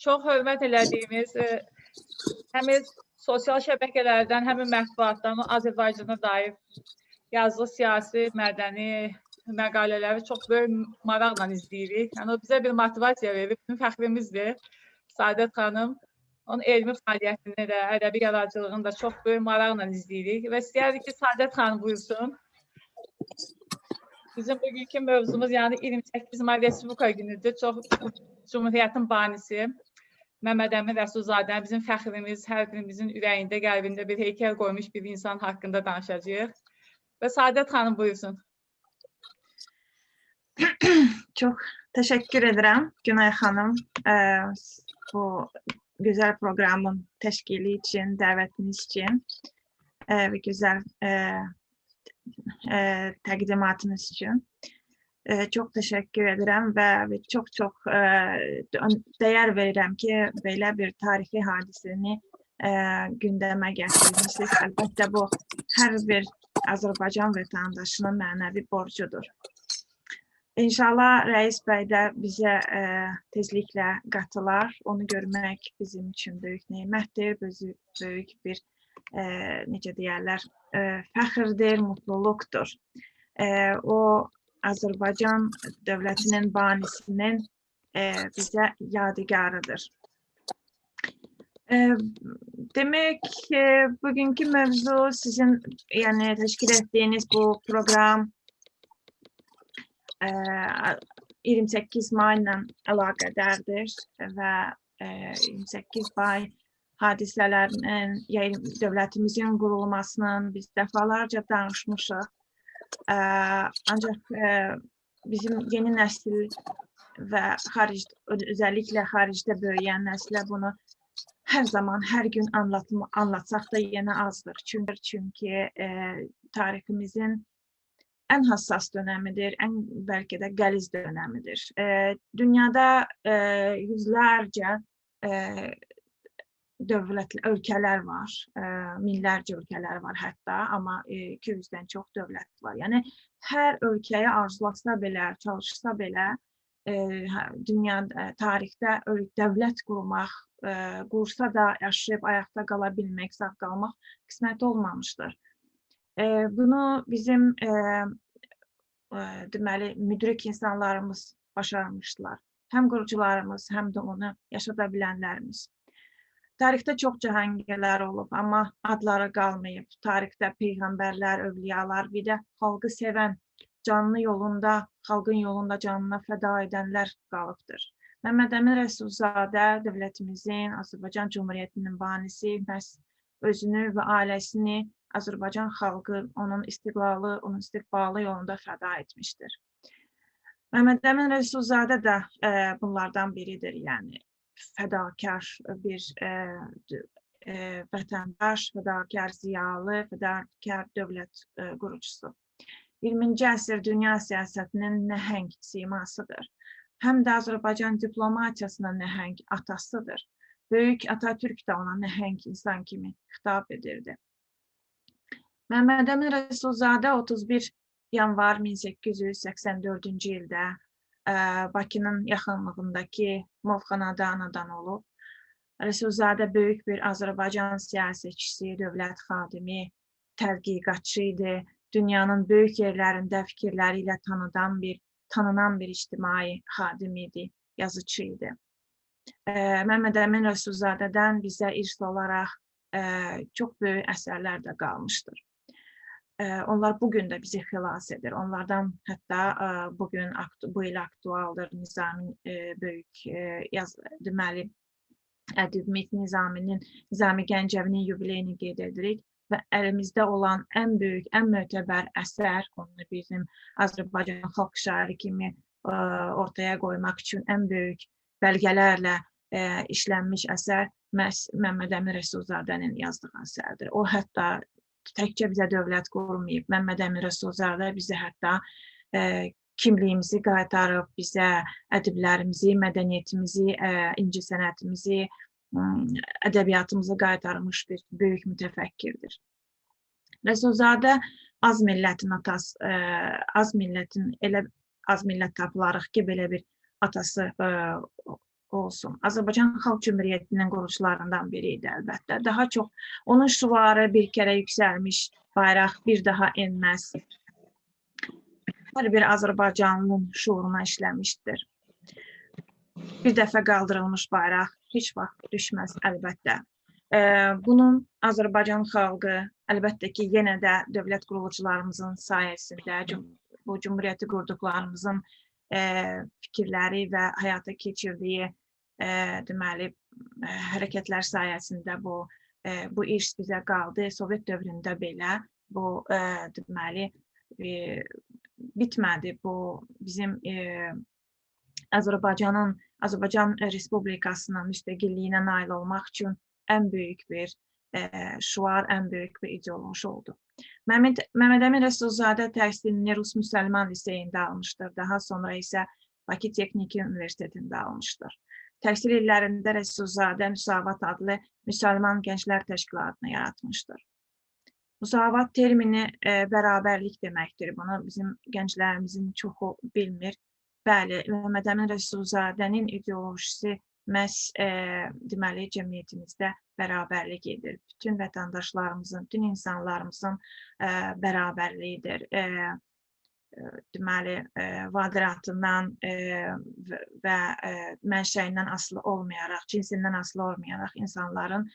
Çox hörmət elədiyimiz, həm sosial şəbəkələrdən, həm mətbuatdan Azərbaycana dair yazdığı siyasi, mədəni məqalələri çox böyük maraqla izləyirik. Yəni o bizə bir motivasiya verir, bizim fəxrimizdir. Saadət xanım, onun elmi fəaliyyətini də, ədəbi yaradıcılığını da çox böyük maraqla izləyirik və istəyərdik ki, Saadət xanım buyursun. Bizim bugünkü mövzumuz, yəni 28 may Respublika günüdür. Çox Cumhuriyyətin banisi Məmməd Əmin Rəsulzadə bizim fəxrimiz, hər birimizin ürəyində, qəlbində bir heykəl qoymuş bir insan haqqında danışacağıq. Və Saadət xanım buyursun. Çox təşəkkür edirəm Günay xanım, bu gözəl proqramın təşkili üçün, dəvətiniz üçün və gözəl təqdimatınız üçün. Çox təşəkkür edirəm və çox-çox dəyər verirəm ki, belə bir tarixi hadisəni gündəmə gətirmişsiniz. Əlbəttə bu hər bir Azərbaycan vətəndaşının mənəvi borcudur. İnşallah Rəis bəy də bizə tezliklə qatılar. Onu görmək bizim üçün böyük nemətdir, böyük bir necə deyərlər, fəxrdir, mutluluqdur. O Azərbaycan dövlətinin banisinin bizə yadigarıdır. Demək ki, bugünkü mövzu sizin, yəni təşkil etdiyiniz bu proqram 28 may ilə əlaqədardır və 28 may hadisələrinin, yəni dövlətimizin qurulmasının biz dəfalarca danışmışıq. Ancaq bizim yeni nəsil və özəlliklə xaricdə böyüyən nəslə bunu hər zaman, hər gün anlatsaq da yenə azdır. Çünki tariximizin ən hassas dönəmidir, ən bəlkə də qəliz dönəmidir. Dünyada yüzlərcə dövlət, ölkələr var, minlərcə ölkələr var hətta, amma 200-dən çox dövlət var. Yəni hər ölkəyə arzulasa belə, çalışsa belə, dünya tarixdə dövlət qurmaq, qursa da yaşayıb ayaqda qala bilmək, sağ qalmaq qismət olmamışdır. Bunu bizim deməli müdrik insanlarımız başarmışdılar. Həm qurucularımız, həm də onu yaşada bilənlərimiz. Tarixdə çox cəhəngələr olub, amma adları qalmayıb. Tarixdə peyğəmbərlər, övliyalar, bir də xalqı sevən, canlı yolunda, xalqın yolunda canına fəda edənlər qalıbdır. Məmməd Əmin Rəsulzadə dövlətimizin, Azərbaycan Cumhuriyyətinin banisi, məhz özünü və ailəsini Azərbaycan xalqı onun istiqlalı, onun istiqbalı yolunda fəda etmişdir. Məmməd Əmin Rəsulzadə də bunlardan biridir, yəni fədakar bir vətəndaş, fədakar ziyalı, fədakar dövlət qurucusu. 20-ci əsr dünya siyasətinin nəhəng simasıdır. Həm də Azərbaycan diplomatiyasının nəhəng atasıdır. Böyük Atatürk də ona nəhəng insan kimi xitab edirdi. Məmməd Əmin Rəsulzadə 31 yanvar 1884-cü ildə Bakının yaxınlığındakı Movxanada anadan olub. Rəsulzadə böyük bir Azərbaycan siyasətçisi, dövlət xadimi, tədqiqatçı idi. Dünyanın böyük yerlərində fikirləri ilə tanınan bir ictimai xadim idi, yazıçı idi. Məmməd Əmin Rəsulzadədən bizə irs olaraq çox böyük əsərlər də qalmışdır. Onlar bugün də bizi xilas edir. Onlardan hətta bugün bu il aktualdır Nizami böyük deməli ədibimiz Nizami Gəncəvinin yubileyini qeyd edirik və əlimizdə olan ən böyük, ən mötəbər əsər, onu bizim Azərbaycan xalq şairi kimi ortaya qoymaq üçün ən böyük bəlgələrlə işlənmiş əsər məhz Məmməd Əmin Rəsulzadənin yazdığı əsərdir. O hətta təkcə bizə dövlət qurmayıb, Məmməd Əmin Rəsulzadə bizə hətta kimliyimizi qaytarıb, bizə ədiblərimizi, mədəniyyətimizi, incəsənətimizi, ədəbiyyatımızı qaytarmış bir böyük mütəfəkkirdir. Rəsulzadə az millətin atası, az millətin elə az millət tapılarıq ki, belə bir atası olsun. Azərbaycan Xalq Cümhuriyyətinin qurucularından biri idi əlbəttə. Daha çox onun şüarı bir kərə yüksəlmiş bayraq bir daha enməz. Hər bir Azərbaycanlının şuuruna işləmişdir. Bir dəfə qaldırılmış bayraq heç vaxt düşməz əlbəttə. Bunun Azərbaycan xalqı əlbəttə ki, yenə də dövlət qurucularımızın sayəsində, bu cümhuriyyəti qurduqlarımızın fikirləri və həyata keçirdiyi deməli hərəkətlər sayəsində bu iş bizə qaldı. Sovet dövründə belə bu deməli bitmədi. Bu bizim Azərbaycan Respublikasının müstəqilliyinə nail olmaq üçün ən böyük bir şüar, ən böyük bir ideoloji oldu. Məmməd Əmin Rəsulzadə təhsilini Rus Müsəlman Liseyində almışdır. Daha sonra isə Bakı Texniki Universitetində almışdır. Təhsil illərində Rəsulzadə Müsavat adlı Müsəlman Gənclər Təşkilatını yaratmışdır. Müsavat termini bərabərlik deməkdir. Bunu bizim gənclərimizin çoxu bilmir. Bəli, Məmməd Əmin Rəsulzadənin ideolojisi məhz deməli cəmiyyətimizdə bərabərlik edir. Bütün vətəndaşlarımızın, bütün insanlarımızın bərabərliyidir. Deməli, vadiratından və mənşəyindən asılı olmayaraq, cinsindən asılı olmayaraq insanların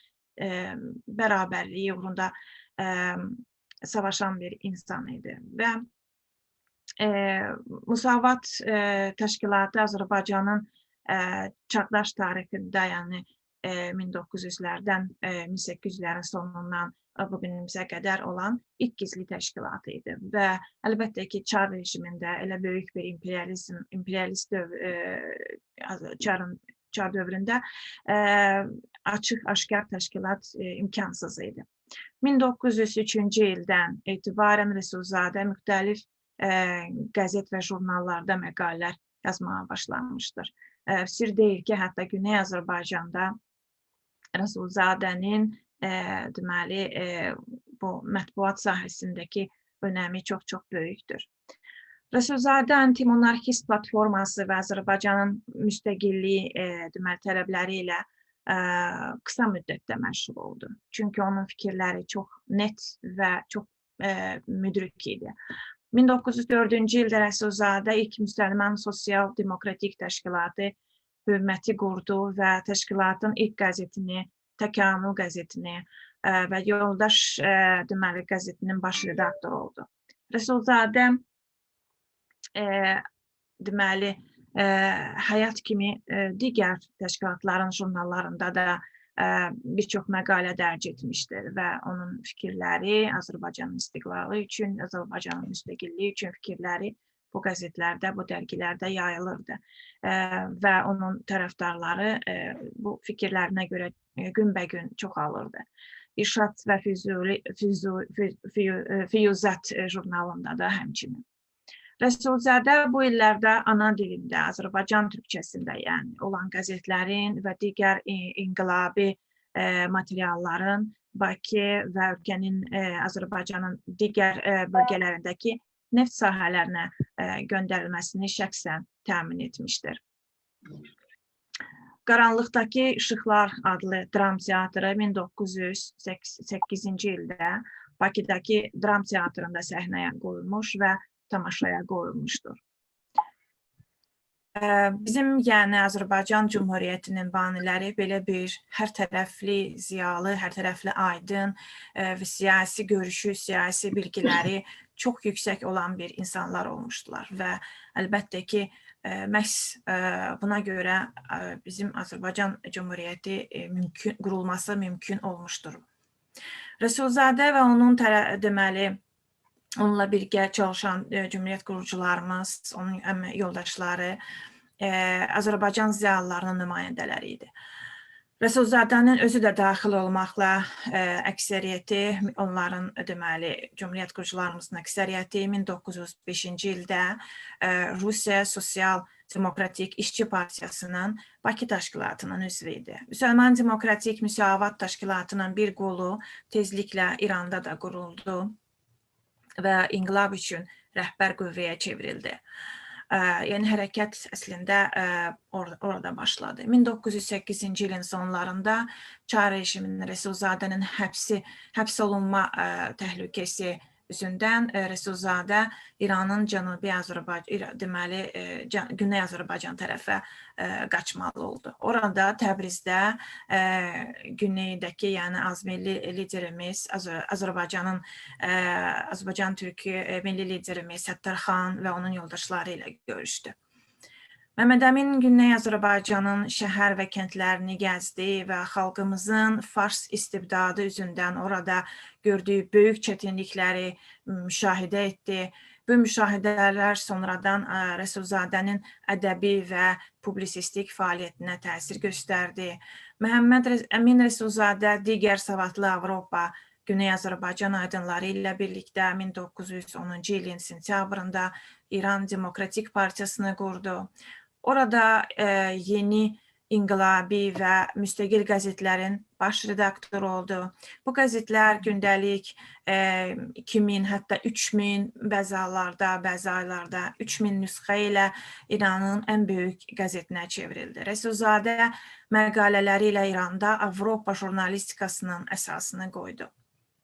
bərabərliyi uğrunda savaşan bir insan idi. Və Müsavat təşkilatı Azərbaycanın çağdaş tarixində, yəni 1900-lərdən, 1800-lərin sonundan bugünümüzə qədər olan ilk gizli təşkilatı idi. Və əlbəttə ki, Çar rejimində elə böyük bir imperialist Çar dövründə açıq, aşkar təşkilat imkansız idi. 1903-cü ildən etibarən Rəsulzadə müxtəlif qəzet və jurnallarda məqalələr yazmağa başlamışdır. Sir deyil ki, hətta Güney Azərbaycanda Rəsulzadənin deməli bu mətbuat sahəsindəki önəmi çox-çox böyükdür. Rəsulzadə antimonarxist platforması və Azərbaycanın müstəqilliyi deməli tələbləri ilə qısa müddətdə məşhur oldu. Çünki onun fikirləri çox net və çox müdrik idi. 1904-cü ildə Rəsulzadə ilk Müsəlman Sosial Demokratik Təşkilatı Hürməti qurdu və təşkilatın ilk qəzetini, Təkamül qəzetini və Yoldaş deməli qəzetinin baş redaktoru oldu. Rəsulzadə deməli həyat kimi digər təşkilatların jurnallarında da bir çox məqalə dərc etmişdir və onun fikirləri Azərbaycanın istiqlalı üçün, Azərbaycanın müstəqilliyi üçün fikirləri bu qəzetlərdə, bu dərgilərdə yayılırdı və onun tərəfdarları bu fikirlərinə görə günbəgün çoxalırdı. İrşad və Füyuzat jurnalında da həmçinin. Rəsulzadə bu illərdə ana dilində, Azərbaycan türkçəsində yəni olan qəzetlərin və digər inqilabi materialların Bakı və ölkənin Azərbaycanın digər bölgələrindəki neft sahələrinə göndərilməsini şəxsən təmin etmişdir. Qaranlıqdakı İşıqlar adlı dram teatrı 1908-ci ildə Bakıdakı dram teatrında səhnəyə qoyulmuş və tamaşaya qoyulmuşdur. Bizim, yəni Azərbaycan Cümhuriyyətinin baniləri belə bir hər tərəfli ziyalı, hər tərəfli aydın və siyasi görüşü, siyasi bilgiləri çox yüksək olan bir insanlar olmuşdular və əlbəttə ki, məhz buna görə bizim Azərbaycan Cümhuriyyəti qurulması mümkün olmuşdur. Rəsulzadə və onun deməli, onunla birgə çalışan Cümhuriyyət qurucularımız, onun yoldaşları Azərbaycan ziyalılarının nümayəndələri idi. Rəsulzadənin özü də daxil olmaqla əksəriyyəti, onların deməli, Cümhuriyyət qurucularımızın əksəriyyəti 1905-ci ildə Rusiya Sosial Demokratik İşçi Partiyasının Bakı Təşkilatının üzvü idi. Müsəlman Demokratik Müsavat Təşkilatının bir qolu tezliklə İranda da quruldu və inqilab üçün rəhbər qüvvəyə çevrildi. Yəni hərəkat əslində orada başladı. 1908-ci ilin sonlarında Çar rejiminin Rəsulzadənin həbs olunma təhlükəsi üzündən Rəsulzadə İranın Cənubi Azərbaycan, deməli Güney Azərbaycan tərəfə qaçmalı oldu. Orada Təbrizdə güneydəki, yəni azmilli liderimiz, Azərbaycan Türkü milli liderimiz Səttarxan və onun yoldaşları ilə görüşdü. Məmməd Əmin Güney Azərbaycanın şəhər və kəndlərini gəzdi və xalqımızın fars istibdadı üzündən orada gördüyü böyük çətinlikləri müşahidə etdi. Bu müşahidələr sonradan Rəsulzadənin ədəbi və publisistik fəaliyyətinə təsir göstərdi. Məhəmməd Əmin Rəsulzadə digər savadlı Avropa, Güney Azərbaycan aydınları ilə birlikdə 1910-cu ilin sentyabrında İran Demokratik Partiyasını qurdu. Orada yeni inqilabi və müstəqil qəzetlərin baş redaktoru oldu. Bu qəzetlər gündəlik 2000, hətta 3000 bəzi hallarda, bəzi aylarda 3000 nüsxə ilə İranın ən böyük qəzetinə çevrildi. Rəsulzadə məqalələri ilə İranda Avropa jurnalistikasının əsasını qoydu.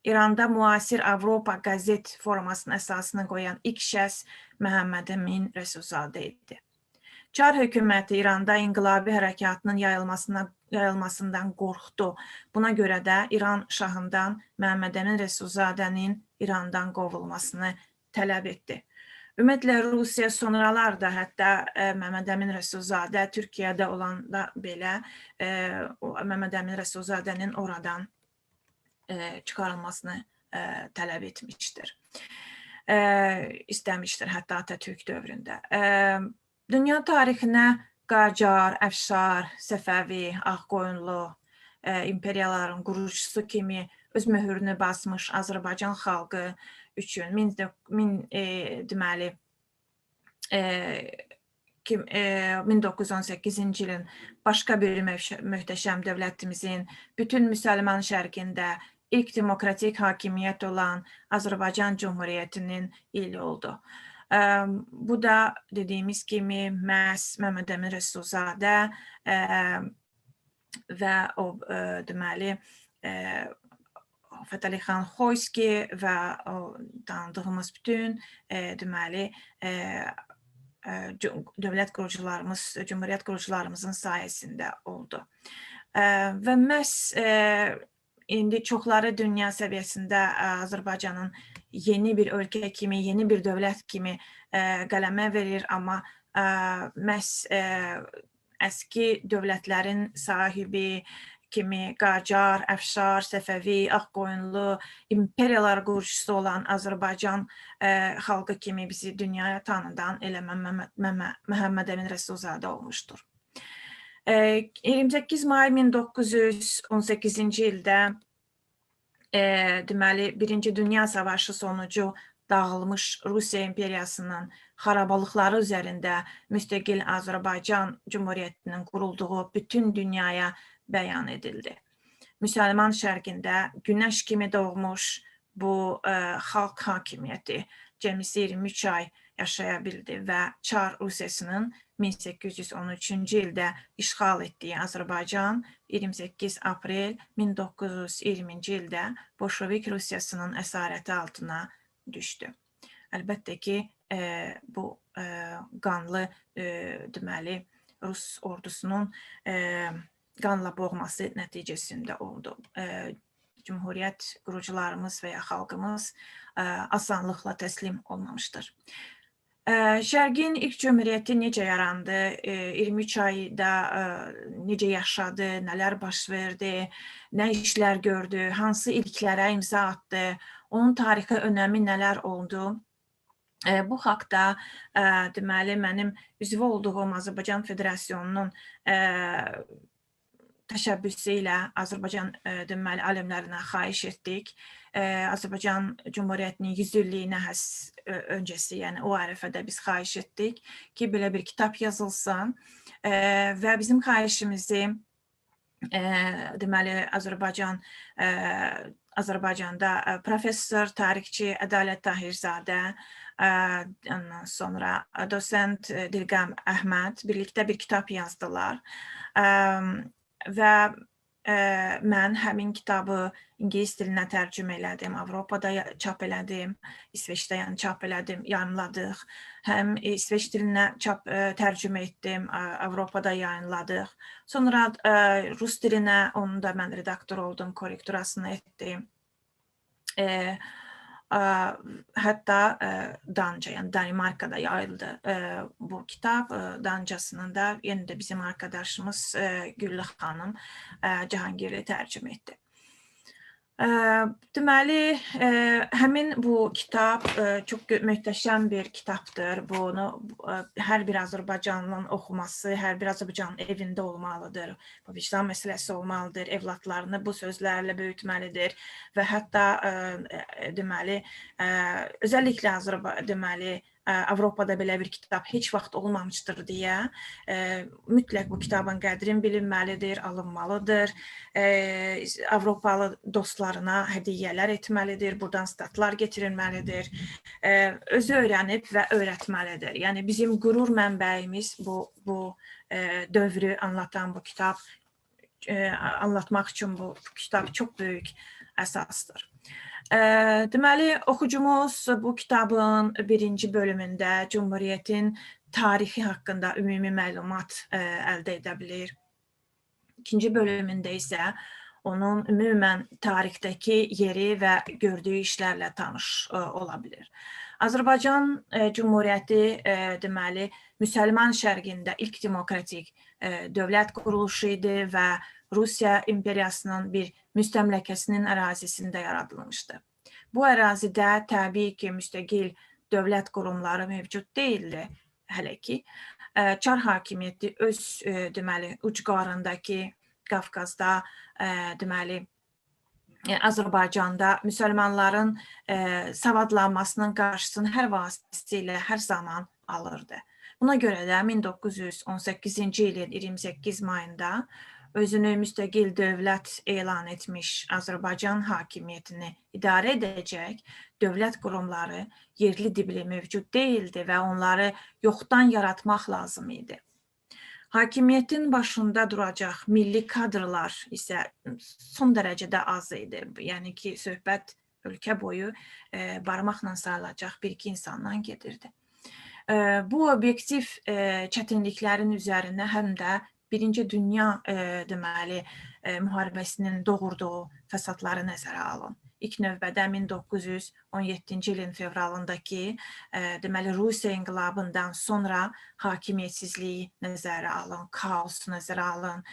İranda müasir Avropa qəzet formasının əsasını qoyan ilk şəxs Məhəmməd Əmin Rəsulzadə idi. Çar hökuməti İranda inqilabi hərəkatının yayılmasından qorxdu. Buna görə də İran şahından Məhəmməd Əmin Rəsulzadənin İrandan qovulmasını tələb etdi. Ümumiyyətlə, Rusiya sonralar da hətta Məhəmməd Əmin Rəsulzadə Türkiyədə olanda belə Məhəmməd Əmin Rəsulzadənin oradan çıxarılmasını tələb etmişdir. İstəmişdir hətta Atatürk dövründə. Dünya tarixinə Qacar, Əfşar, Səfəvi, Ağqoyunlu imperiyaların qurucusu kimi öz möhürünü basmış Azərbaycan xalqı üçün 1918-ci ilin başqa bir möhtəşəm dövlətimizin bütün müsəlman şərqində ilk demokratik hakimiyyət olan Azərbaycan Cumhuriyyətinin ili oldu. Bu da dediyimiz kimi məhz Məhəmməd Əmin Rəsulzadə və o deməli Fətəli xan Xoyski və o tanıdığımız bütün deməli dövlət qurucularımız, cumhuriyyət qurucularımızın sayəsində oldu. Və məhz indi çoxları dünya səviyyəsində Azərbaycanın yeni bir ölkə kimi, yeni bir dövlət kimi qələmə verir, amma məhz əski dövlətlərin sahibi kimi Qacar, Əfşar, Səfəvi, Ağqoyunlu, imperiyalar qurucusu olan Azərbaycan xalqı kimi bizi dünyaya tanıdan elə Məhəmməd Əmin Rəsulzadə olmuşdur. 28 may 1918-ci ildə deməli, Birinci Dünya Savaşı sonucu dağılmış Rusiya İmperiyasının xarabalıqları üzərində müstəqil Azərbaycan Cumhuriyyətinin qurulduğu bütün dünyaya bəyan edildi. Müsəlman şərqində günəş kimi doğmuş bu xalq hakimiyyəti cəmisi 23 ay yaşaya bildi və Çar Rusiyasının 1813-cü ildə işğal etdiyi Azərbaycan 28 aprel 1920-ci ildə Bolşevik Rusiyasının əsarəti altına düşdü. Əlbəttə ki, bu qanlı deməli Rus ordusunun qanla boğması nəticəsində oldu. Cumhuriyyət qurucularımız və ya xalqımız asanlıqla təslim olmamışdır. Şərqin ilk cümhuriyyəti necə yarandı, 23 ayda necə yaşadı, nələr baş verdi, nə işlər gördü, hansı ilklərə imza atdı, onun tarixi önəmi nələr oldu? Bu haqda deməli, mənim üzvü olduğum Azərbaycan Federasyonunun təşəbbüsü ilə Azərbaycan deməli, alimlərinə xahiş etdik. Azərbaycan Cumhuriyyətinin 100 illiyinə öncəsi, yəni o ərəfədə biz xahiş etdik ki, belə bir kitab yazılsın və bizim xahişimizi deməli, Azərbaycanda professor, tarixçi Ədalət Tahirzadə ondan sonra dosent Dilqam Əhməd birlikdə bir kitab yazdılar. Və mən həmin kitabı ingilis dilinə tərcümə elədim, Avropada çap elədim, İsveçdə yəni çap elədim, yayımladıq. Həm İsveç dilinə çap tərcümə etdim, Avropada yayımladıq. Sonra rus dilinə, onu da mən redaktor oldum, korrekturasını etdim. Hətta Danca, yəni Danimarkada yayıldı bu kitab. Dancasını da yenə də bizim arkadaşımız Güllü xanım Cahangirli tərcümə etdi. Deməli, həmin bu kitab çox möhtəşəm bir kitabdır. Bunu hər bir Azərbaycanlının oxuması, hər bir Azərbaycanın evində olmalıdır. Bu vicdan məsələsi olmalıdır. Evlatlarını bu sözlərlə böyütməlidir və hətta deməli, özəlliklə deməli, Avropada belə bir kitab heç vaxt olmamışdır deyə mütləq bu kitabın qədrini bilinməlidir, alınmalıdır. Avropalı dostlarına hədiyyələr etməlidir, buradan statlar getirilməlidir. Özü öyrənib və öyrətməlidir. Yəni bizim qürur mənbəyimiz bu dövrü anlatan bu kitab, anlatmaq üçün bu kitab çox böyük əsasdır. Deməli, oxucumuz bu kitabın birinci bölümündə Cumhuriyyətin tarixi haqqında ümumi məlumat əldə edə bilir. İkinci bölümündə isə onun ümumən tarixdəki yeri və gördüyü işlərlə tanış ola bilir. Azərbaycan Cumhuriyyəti deməli, müsəlman şərqində ilk demokratik dövlət quruluşu idi və Rusiya imperiyasının bir müstəmləkəsinin ərazisində yaradılmışdı. Bu ərazidə təbii ki, müstəqil dövlət qurumları mövcud deyildi hələ ki. Çar hakimiyyəti öz deməli, ucqarındakı Qafqazda, deməli, Azərbaycanda müsəlmanların savadlanmasının qarşısını hər vasitəsilə hər zaman alırdı. Buna görə də 1918-ci ilin 28 mayında özünü müstəqil dövlət elan etmiş Azərbaycan hakimiyyətini idarə edəcək dövlət qurumları yerli dibli mövcud deyildi və onları yoxdan yaratmaq lazım idi. Hakimiyyətin başında duracaq milli kadrlar isə son dərəcədə az idi. Yəni ki, söhbət ölkə boyu barmaqla sayılacaq bir-iki insandan gedirdi. Bu obyektiv çətinliklərin üzərinə həm də Birinci Dünya deməli, müharibəsinin doğurduğu fəsadları nəzərə alın. İlk növbədə 1917-ci ilin fevralındakı deməli, Rusiya inqilabından sonra hakimiyyətsizliyi nəzərə alın, kaos nəzərə alın.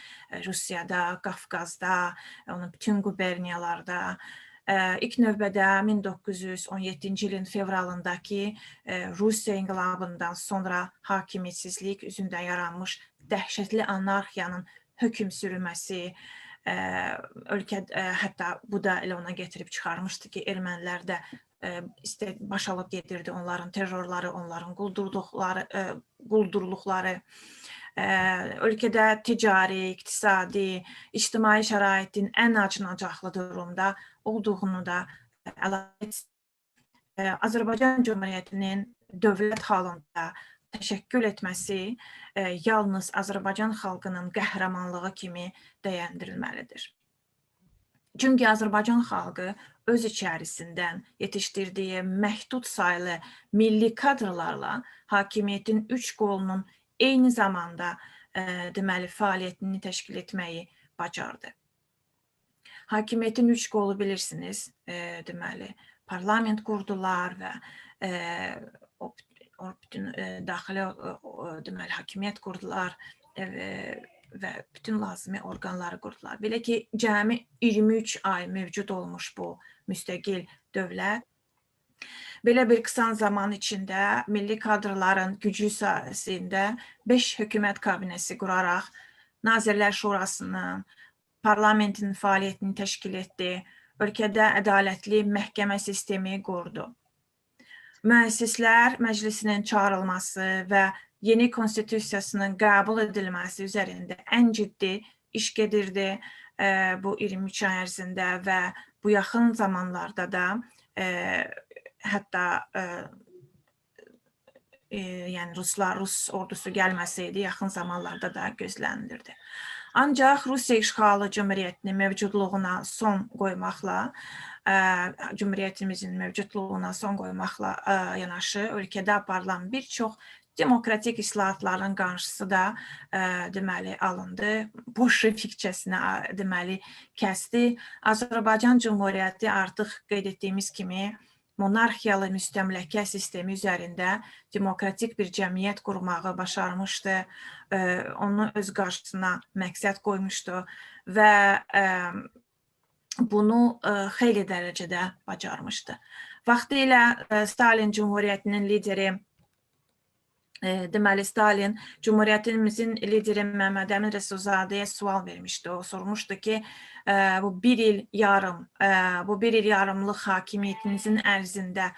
Rusiyada, Qafqazda, onun bütün quberniyalarda. İlk növbədə 1917-ci ilin fevralındakı Rusiya inqilabından sonra hakimiyyətsizlik üzündə yaranmış dəhşətli anarxiyanın hökm sürməsi, ölkə hətta bu da elə ona getirib çıxarmışdı ki, ermənilər də baş alıb gedirdi, onların terrorları, onların quldurluqları. Ölkədə ticari, iqtisadi, ictimai şəraitin ən acınacaqlı durumda olduğunu da əlavə etsin. Azərbaycan Cumhuriyyətinin dövlət halında təşəkkül etməsi yalnız Azərbaycan xalqının qəhrəmanlığı kimi dəyərləndirilməlidir. Çünki Azərbaycan xalqı öz içərisindən yetişdirdiyi məhdud saylı milli kadrlarla hakimiyyətin üç qolunun eyni zamanda deməli, fəaliyyətini təşkil etməyi bacardı. Hakimiyyətin üç qolu bilirsiniz, deməli, parlament qurdular və o bütün daxili deməli, hakimiyyət qurdular və bütün lazımi orqanları qurdular. Belə ki, cəmi 23 ay mövcud olmuş bu müstəqil dövlət. Belə bir qısa zaman içində milli kadrların gücü sayəsində 5 hökumət kabinesi quraraq Nazirlər Şurasının, parlamentin fəaliyyətini təşkil etdi, ölkədə ədalətli məhkəmə sistemi qurdu. Müəssislər Məclisinin çağırılması və yeni konstitusiyasının qəbul edilməsi üzərində ən ciddi iş gedirdi bu 23 ay ərzində və bu yaxın zamanlarda da hətta yəni Rus ordusu gəlməsəydi, yaxın zamanlarda da gözlənilirdi. Ancaq Rusiya işğalı Cümhuriyyətinin mövcudluğuna son qoymaqla, Cümhuriyyətimizin mövcudluğuna son qoymaqla yanaşı ölkədə aparılan bir çox demokratik islahatların qarşısı da deməli alındı. Bolşevikcəsinə deməli kəsdi. Azərbaycan Cümhuriyyəti artıq qeyd etdiyimiz kimi monarxiyalı müstəmləkə sistemi üzərində demokratik bir cəmiyyət qurmağı başarmışdı. Onu öz qarşısına məqsəd qoymuşdu və bunu xeyli dərəcədə bacarmışdı. Vaxtilə Stalin Cümhuriyyətinin lideri, deməli Stalin Cümhuriyyətimizin lideri Məhəmməd Əmin Rəsulzadəyə sual vermişdi. O sormuşdu ki, bu bir il yarım, bu bir il yarımlıq hakimiyyətinizin ərzində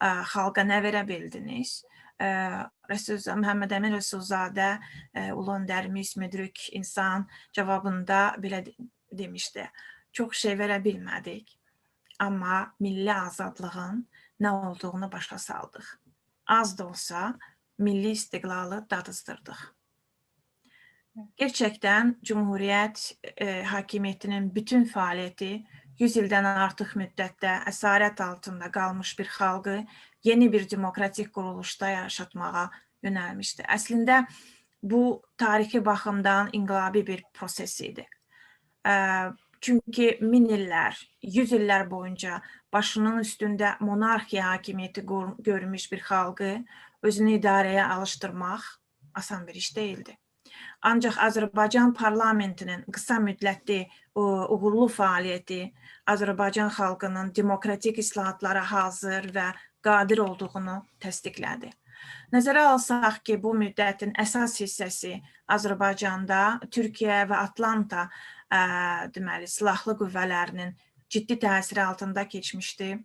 xalqa nə verə bildiniz? Məhəmməd Əmin Rəsulzadə, ulu öndərimiz, müdrik insan cavabında belə demişdi. Çox şey verə bilmədik, amma milli azadlığın nə olduğunu başa saldıq. Az da olsa milli istiqlalı dadızdırdıq. Gerçəkdən Cumhuriyyət hakimiyyətinin bütün fəaliyyəti 100 ildən artıq müddətdə əsarət altında qalmış bir xalqı yeni bir demokratik quruluşda yaşatmağa yönəlmişdi. Əslində bu tarixi baxımdan inqilabi bir proses idi. Çünki min illər, 100 illər boyunca başının üstündə monarxiya hakimiyyəti görmüş bir xalqı özünü idarəyə alışdırmaq asan bir iş deyildi. Ancaq Azərbaycan parlamentinin qısa müddətli uğurlu fəaliyyəti Azərbaycan xalqının demokratik islahatlara hazır və qadir olduğunu təsdiqlədi. Nəzərə alsaq ki, bu müddətin əsas hissəsi Azərbaycanda Türkiyə və Atlanta deməli, silahlı qüvvələrinin ciddi təsiri altında keçmişdi.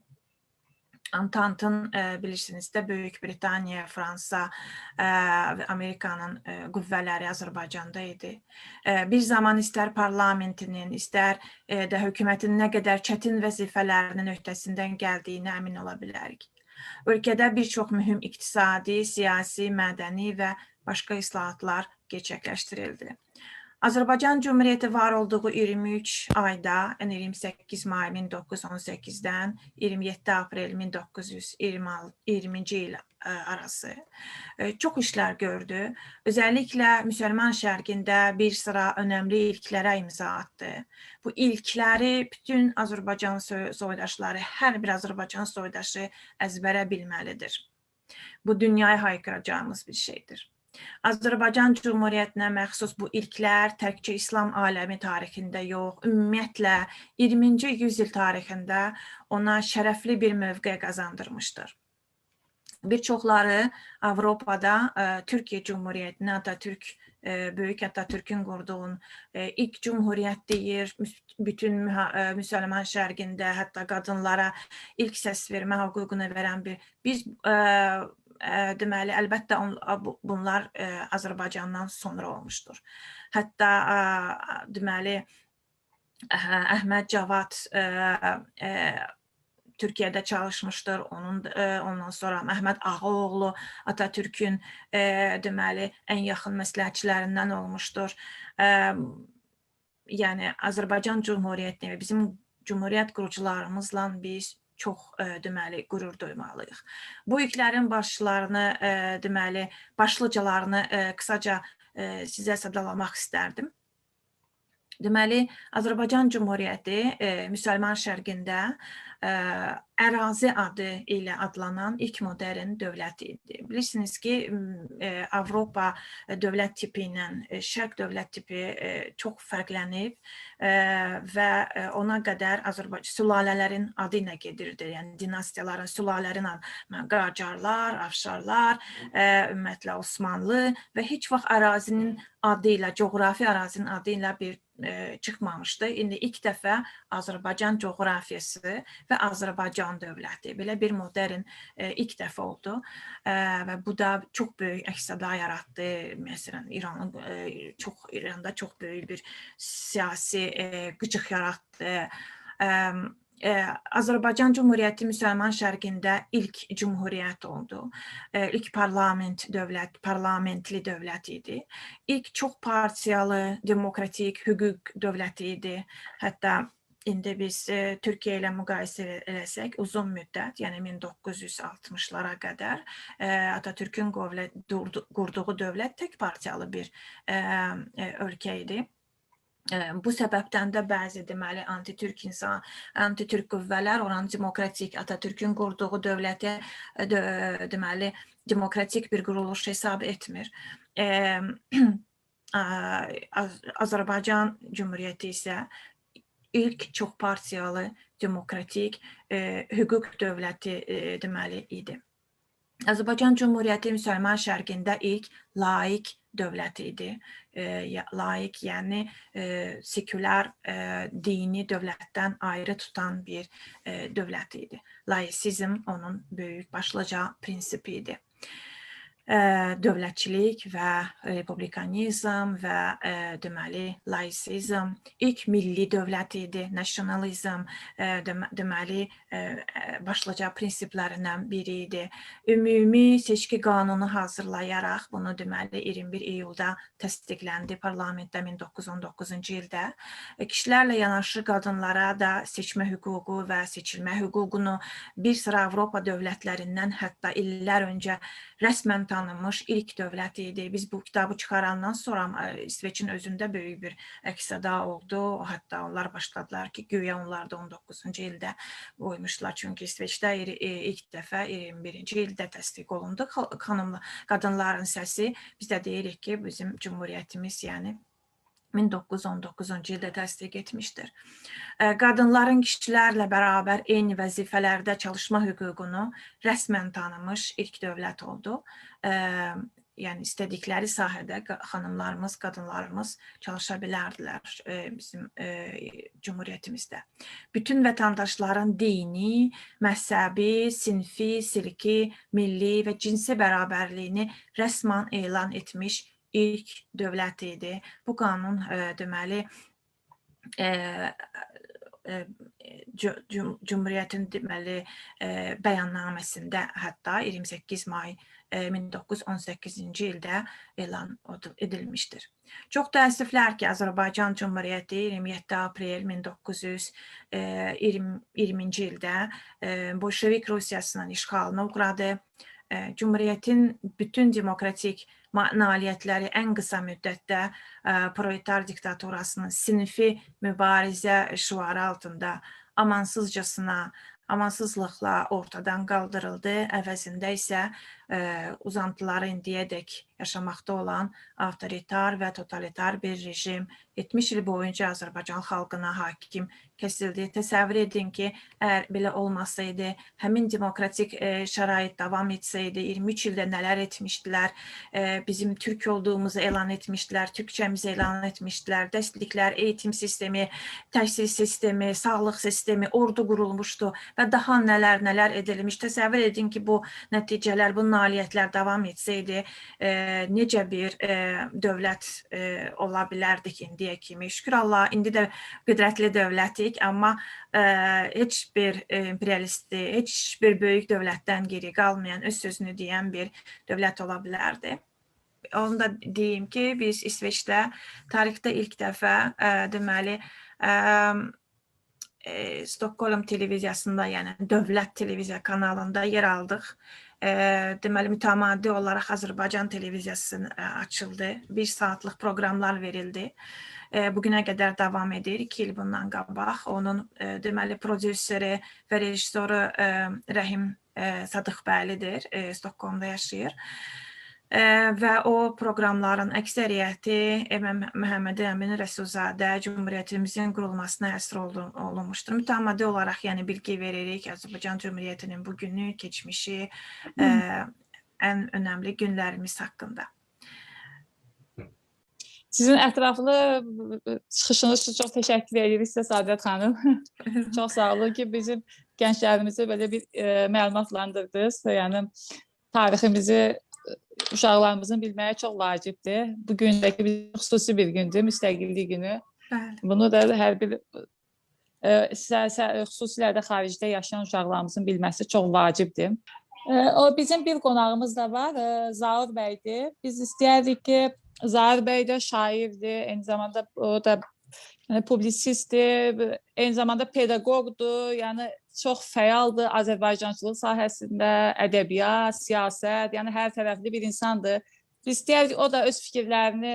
Antantın bilirsiniz də Böyük Britaniya, Fransa və Amerikanın qüvvələri Azərbaycanda idi. Bir zaman istər parlamentinin, istər də hökumətin nə qədər çətin vəzifələrinin öhdəsindən gəldiyinə əmin ola bilərik. Ölkədə bir çox mühüm iqtisadi, siyasi, mədəni və başqa islahatlar gerçəkləşdirildi. Azərbaycan Cümhuriyyəti var olduğu 23 ayda, yəni 28 may 1918-dən 27 aprel 1920-ci il arası çox işlər gördü. Özəlliklə Müsəlman şərqində bir sıra önəmli ilklərə imza atdı. Bu ilkləri bütün Azərbaycan soydaşları, hər bir Azərbaycan soydaşı əzbərə bilməlidir. Bu dünyaya haykıracağımız bir şeydir. Azərbaycan Cümhuriyyətinə məxsus bu ilklər təkcə İslam aləmi tarixində yox, ümumiyyətlə 20-ci yüzyıl tarixində ona şərəfli bir mövqe qazandırmışdır. Bir çoxları Avropada Türkiyə Cümhuriyyətinə Atatürk, Böyük Atatürk'ün qurduğu ilk cumhuriyyət deyir, bütün müsəlman şərqində, hətta qadınlara ilk səs vermə hüququnu verən bir biz deməli, əlbəttə bunlar Azərbaycandan sonra olmuşdur. Hətta deməli, Əhməd Cavad Türkiyədə çalışmışdır. Ondan sonra Məhəmməd Ağaoğlu Atatürk'ün deməli, ən yaxın məsləhətçilərindən olmuşdur. Yəni Azərbaycan Cümhuriyyətini və bizim Cumhuriyyət qurucularımızla biz çox deməli qürur duymalıyıq. Bu ilklərin başlarını, deməli, başlıcalarını qısaca sizə sadalamaq istərdim. Deməli, Azərbaycan Cümhuriyyəti Müsəlman şərqində ərazi adı ilə adlanan ilk modern dövlət idi. Bilirsiniz ki, Avropa dövlət tipi ilə Şərq dövlət tipi çox fərqlənib və ona qədər Azərbaycan sülalələrin adı ilə gedirdi. Yəni dinastiyaların, sülalələrin adı, Qacarlar, Afşarlar, ümumiyyətlə Osmanlı və heç vaxt ərazinin adı ilə, coğrafi ərazinin adı ilə bir çıxmamışdı. İndi ilk dəfə Azərbaycan coğrafiyası və Azərbaycan dövləti belə bir modern ilk dəfə oldu və bu da çox böyük əks-səda yaratdı. Məsələn, İranda çox böyük bir siyasi qıcıq yaratdı. Azərbaycan Cümhuriyyəti Müsəlman Şərqində ilk cümhuriyyət oldu. İlk parlamentli dövlət idi. İlk çox partiyalı, demokratik hüquq dövləti idi. Hətta indi biz Türkiyə ilə müqayisə eləsək, uzun müddət, yəni 1960-lara qədər Atatürk'ün qurduğu dövlət tək partiyalı bir ölkə idi. Bu səbəbdən də bəzi deməli anti-türk qüvvələr oranı demokratik Atatürk'ün qurduğu dövləti deməli demokratik bir quruluş hesab etmir. Azərbaycan Cümhuriyyəti isə ilk çox partiyalı demokratik hüquq dövləti deməli idi. Azərbaycan Cümhuriyyəti Müsəlman Şərqində ilk laik dövlət idi. Laik, yəni sekulyar dini dövlətdən ayrı tutan bir dövlət idi. Laisizm onun böyük başlıca prinsipi idi. Dövlətçilik və republikanizm və deməli laisizm ilk milli dövlət idi, nasionalizm deməli başlıca prinsiplərindən biri idi. Ümumi seçki qanunu hazırlayaraq bunu deməli 21 iyulda təsdiqləndi parlamentdə 1919-cu ildə. Kişilərlə yanaşı qadınlara da seçmə hüququ və seçilmə hüququnu bir sıra Avropa dövlətlərindən hətta illər öncə rəsmən tanınmış ilk dövlət idi. Biz bu kitabı çıxarandan sonra İsveçin özündə böyük bir əks-səda oldu. Hətta onlar başladılar ki, güya onlar da 19-cu ildə qoymuşlar. Çünki İsveçdə ilk dəfə 21-ci ildə təsdiq olundu. Qadınların səsi. Biz də deyirik ki, bizim cümhuriyyətimiz, yəni 1919-cu ildə təsdiq etmişdir. Qadınların kişilərlə bərabər eyni vəzifələrdə çalışma hüququnu rəsmən tanımış ilk dövlət oldu. Yəni istədikləri sahədə xanımlarımız, qadınlarımız çalışa bilərdilər bizim cümhuriyyətimizdə. Bütün vətəndaşların dini, məzhəbi, sinfi, silki, milli və cinsi bərabərliyini rəsmən elan etmiş ilk dövlət idi. Bu qanun deməli Cümhuriyyətin deməli bəyannaməsində hətta 28 may 1918-ci ildə elan edilmişdir. Çox təəssüflər ki, Azərbaycan Cümhuriyyəti 27 aprel 1920-ci ildə Bolşevik Rusiyasının işğalına uğradı. Cümhuriyyətin bütün demokratik nailiyyətləri ən qısa müddətdə proletar diktaturasının sinfi mübarizə şüarı altında amansızcasına, amansızlıqla ortadan qaldırıldı. Əvəzində isə uzantıları indiyədək yaşamaqda olan avtoritar və totalitar bir rejim 70 il boyunca Azərbaycan xalqına hakim kəsildi. Təsəvvür edin ki, əgər belə olmasaydı, həmin demokratik şərait davam etsəydi, 23 ildə nələr etmişdilər, bizim türk olduğumuzu elan etmişdilər, türkçəmizi elan etmişdilər, dərsliklər, eğitim sistemi, təhsil sistemi, sağlıq sistemi, ordu qurulmuşdu və daha nələr nələr edilmiş. Təsəvvür edin ki, bu nəticələr, bu nailiyyətlər davam etsəydi, necə bir dövlət ola bilərdik indiyə kimi. Şükür Allah, indi də qüdrətli dövlətik, amma heç bir imperialisti, heç bir böyük dövlətdən geri qalmayan, öz sözünü deyən bir dövlət ola bilərdi. Onu da deyim ki, biz İsveçdə tarixdə ilk dəfə deməli Stockholm televiziyasında, yəni dövlət televiziya kanalında yer aldıq. Deməli, mütəmadi olaraq Azərbaycan televiziyası açıldı. Bir saatlıq proqramlar verildi. Bugünə qədər davam edir. 2 il bundan qabaq. Onun deməli, prodüseri və rejissoru Rəhim Sadıqbəylidir. Stockholmda yaşayır. Və o proqramların əksəriyyəti Məhəmməd Əmin Rəsulzadə Cümhuriyyətimizin qurulmasına həsr olunmuşdur. Mütəmadi olaraq, yəni bilgi veririk Azərbaycan Cümhuriyyətinin bugünü, keçmişi, ən önəmli günlərimiz haqqında. Sizin ətraflı çıxışınız üçün çox təşəkkür edirik sizə, Səadət xanım. Çox sağ olun ki, bizim gənclərimizi belə bir məlumatlandırdınız. Yəni tariximizi uşaqlarımızın bilməyi çox vacibdir. Bu gündəki bir xüsusi bir gündür, müstəqillik günü. Bəli. Bunu da hər bir Xüsusilə də xaricdə yaşayan uşaqlarımızın bilməsi çox vacibdir. O bizim bir qonağımız da var, Zaur bəydir. Biz istəyərdik ki, Zaur bəy də şairdir, eyni zamanda o da yəni, publisistdir, eyni zamanda pedaqoqdur, yəni çox fəaldır Azərbaycançılıq sahəsində, ədəbiyyat, siyasət, yəni hər tərəfli bir insandır. Biz istəyərdik o da öz fikirlərini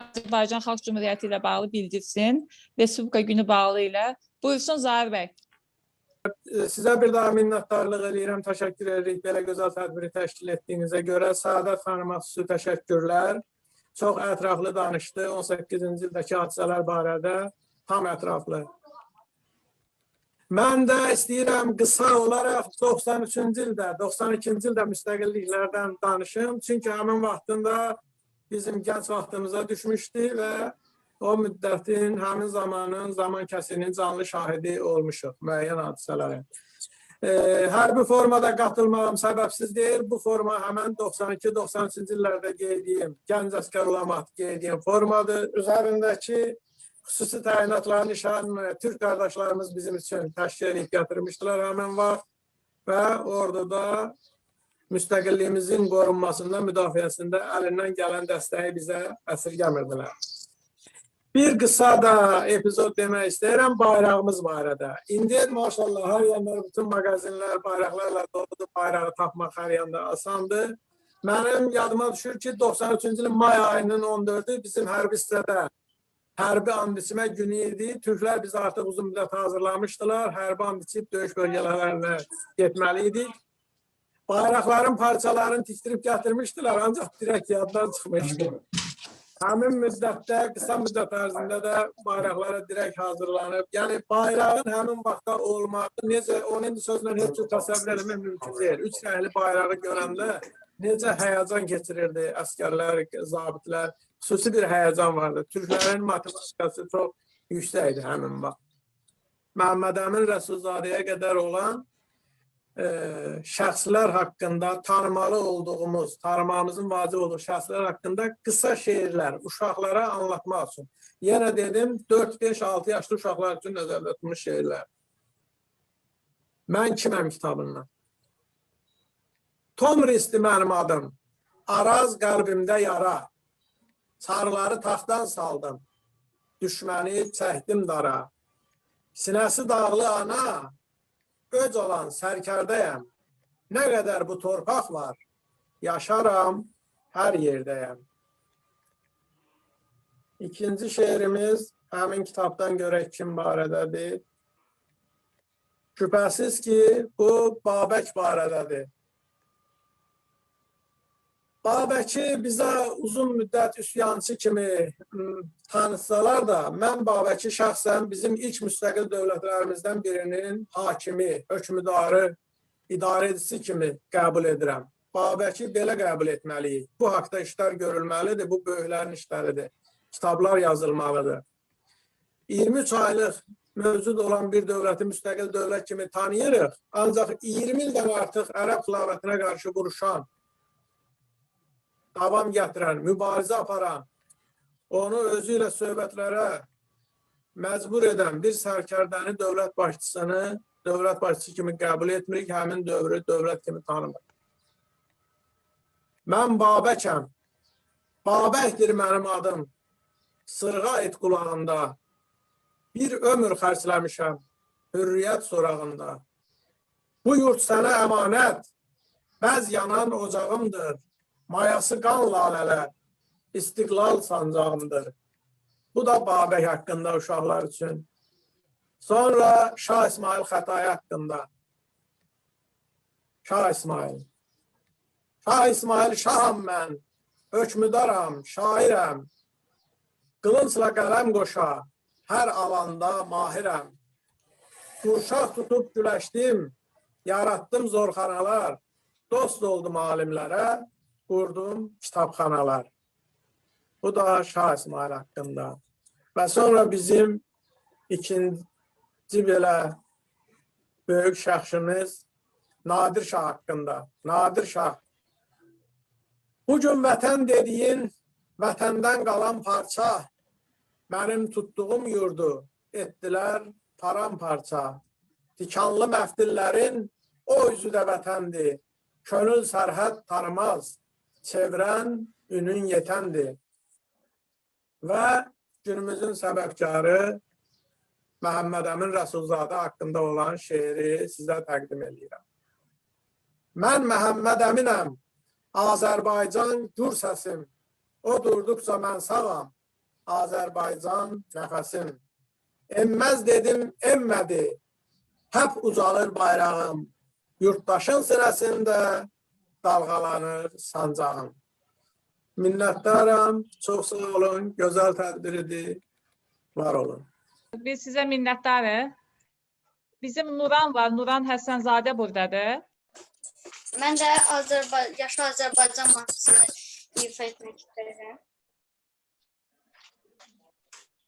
Azərbaycan Xalq Cümhuriyyəti ilə bağlı bildirsin, Respublika günü bağlı ilə. Buyursun Zaur bəy. Sizə bir daha minnətdarlıq eləyirəm, təşəkkür edirik belə gözəl tədbiri təşkil etdiyinizə görə. Səadət xanıma xüsusi təşəkkürlər. Çox ətraflı danışdı 18-ci ildəki hadisələr barədə, tam ətraflı. Mən də istəyirəm qısa olaraq 93-cü ildə, 92-ci ildə müstəqilliklərdən danışım. Çünki həmin vaxtında bizim gənc vaxtımıza düşmüşdü və o müddətin, həmin zamanın, zaman kəsinin canlı şahidi olmuşuq müəyyən hadisələrin. Hərbi formada qatılmağım səbəbsiz deyil. Bu forma həmən 92-93-cü illərdə geydiyim, gənc əskər olan vaxt geydiyim formadır. Üzərindəki xüsusi təyinatların nişanını türk qardaşlarımız bizim üçün təşkil edib gətirmişdilər həmin vaxt və orduda müstəqilliyimizin qorunmasında, müdafiəsində əlindən gələn dəstəyi bizə əsirgəmirdilər. Bir qısa da epizod demək istəyirəm bayrağımız barədə. İndi maşallah hər yanda bütün mağazinlər bayraqlarla doludur, bayrağı tapmaq hər yanda asandır. Mənim yadıma düşür ki, 93-cü ilin may ayının 14-ü bizim hərbi hissədə hərbi and içmə günü idi. Türklər bizi artıq uzun müddət hazırlamışdılar. Hərbi and içib döyüş bölgələrinə getməli idik. Bayraqların parçalarını tikdirib gətirmişdilər, ancaq direkt yaddan çıxmışdı. Həmin müddətdə, qısa müddət ərzində də bayraqlara direkt hazırlanıb. Yəni, bayrağın həmin vaxtda olmağı, necə, onun indi sözlə heç cür təsəvvür eləmək mümkün deyil. Üç rəngli bayrağı görəndə necə həyəcan keçirirdi əsgərlər, zabitlər. Xüsusi bir həyəcan vardı. Türklərin matematikası çox yüksək idi həmin vaxt. Məhəmməd Əmin Rəsulzadəyə qədər olan şəxslər haqqında tanımalı olduğumuz, tanımamızın vacib olduğu şəxslər haqqında qısa şeirlər uşaqlara anlatmaq üçün. Yenə dedim, 4, 5, 6 yaşlı uşaqlar üçün nəzərdə tutulmuş şeirlər. Mən kiməm kitabından. Tomrisdir mənim adım, Araz qəlbimdə yara, çarları taxtdan saldım, düşməni çəkdim dara. Sinəsi dağlı ana, öz olan sərkərdəyəm, nə qədər bu torpaq var, yaşaram, hər yerdəyəm. İkinci şeirimiz həmin kitabdan görək kim barədədir. Şübhəsiz ki, bu Babək barədədir. Babəki bizə uzun müddət üsyançı kimi tanıtsalar da, mən Babəki şəxsən bizim ilk müstəqil dövlətlərimizdən birinin hakimi, hökmdarı, idarə edicisi kimi qəbul edirəm. Babəki belə qəbul etməliyik. Bu haqda işlər görülməlidir, bu böyüklərin işləridir. Kitablar yazılmalıdır. 23 aylıq mövcud olan bir dövləti müstəqil dövlət kimi tanıyırıq, ancaq 20 ildən artıq ərəb xilafətinə qarşı vuruşan, davam gətirən, mübarizə aparan, onu özü ilə söhbətlərə məcbur edən bir sərkərdəni, dövlət başçısını dövlət başçısı kimi qəbul etmirik, həmin dövrü dövlət kimi tanımırıq. Mən Babəkəm, Babəkdir mənim adım, sırğa et qulağında, bir ömür xərcləmişəm hürriyyət sorağında. Bu yurt sənə əmanət, bəz yanan ocağımdır, mayası qan lalələr, istiqlal sancağımdır. Bu da Babək haqqında uşaqlar üçün. Sonra Şah İsmail Xətai haqqında. Şah İsmail. Şah İsmail şaham mən, hökmüdaram, şairəm. Qılıncla qələm qoşa, hər alanda mahirəm. Qurşaq tutub güləşdim, yaratdım zorxanalar. Dost oldum alimlərə, qurdum kitabxanalar. Bu da Şah İsmail haqqında. Və sonra bizim ikinci belə böyük şəxsimiz Nadir Şah haqqında. Nadir Şah. Bugün vətən dediyin, vətəndən qalan parça, mənim tutduğum yurdu etdilər paramparça. Tikanlı məftillərin o üzü də vətəndir. Könül sərhəd tanımaz, çevrən ünün yetəndir. Və günümüzün səbəbkarı Məhəmməd Əmin Rəsulzadə haqqında olan şeiri sizə təqdim edirəm. Mən Məhəmməd Əminəm, Azərbaycan gür səsim. O durduqca mən sağam, Azərbaycan nəfəsim. Enməz dedim, enmədi, həp ucalır bayrağım. Yurtdaşın sinəsində dalğalanır sancağım. Minnətdaram, çox sağ olun, gözəl tədbir idi, var olun. Biz sizə minnətdarıq. Bizim Nuran var, Nuran Həsənzadə buradadır. Mən də Yaşa Azərbaycan mahnısını ifa etmək istəyirəm.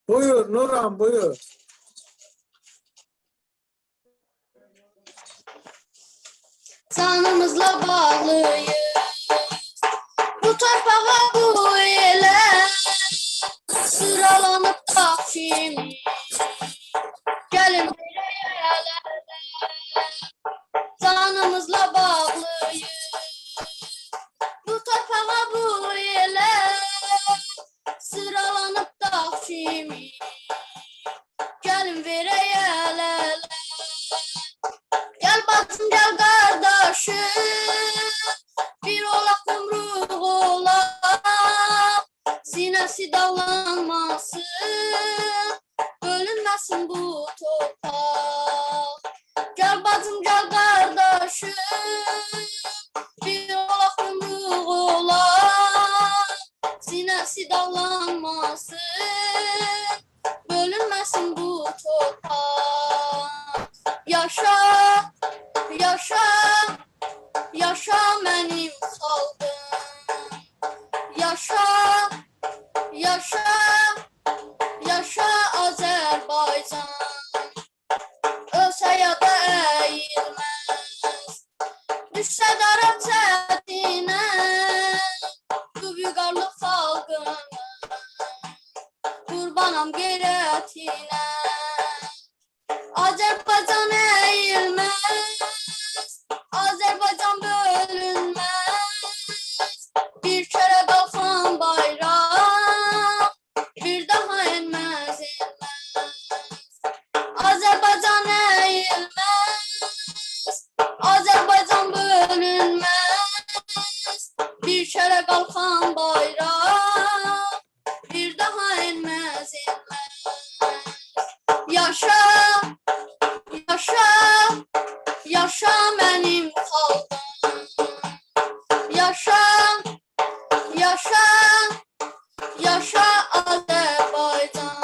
Buyur Nuran, buyur. Canımızla bağlıyız bu torpağa, bu elə sıralanıb dağ kimi. Gəlin verək əl ələ. Canımızla bağlıyız bu torpağa, bu elə sıralanıb dağ kimi. Gəlin verək əl ələ. Gəl bacım, gəl qardaşım, bir olaq, yumruq olaq. Sinəsi dağlanmasın, bölünməsin bu torpaq. Gəl bacım, gəl qardaşım, bir olaq, yumruq olaq. Sinəsi dağlanmasın, bölünməsin bu torpaq. Yaşa, yaşa, yaşa mənim xalqım. Yaşa, yaşa, yaşa Azərbaycan. Ölsə ya da əyilməz, düşsə dara çətinə, bu vüqarlı xalqımın, qurbanam qeyrətinə. Azərbaycan əyilməz, Azərbaycan bölünməz. Bir kərə qalxan bayraq, bir daha enməz, enməz. Azərbaycan əyilməz, Azərbaycan bölünməz. Bir kərə qalxan bayraq, bir daha enməz, enməz. Yaşa, yaşa, yaşa mənim xalqım. Yaşa, yaşa, yaşa Azərbaycan.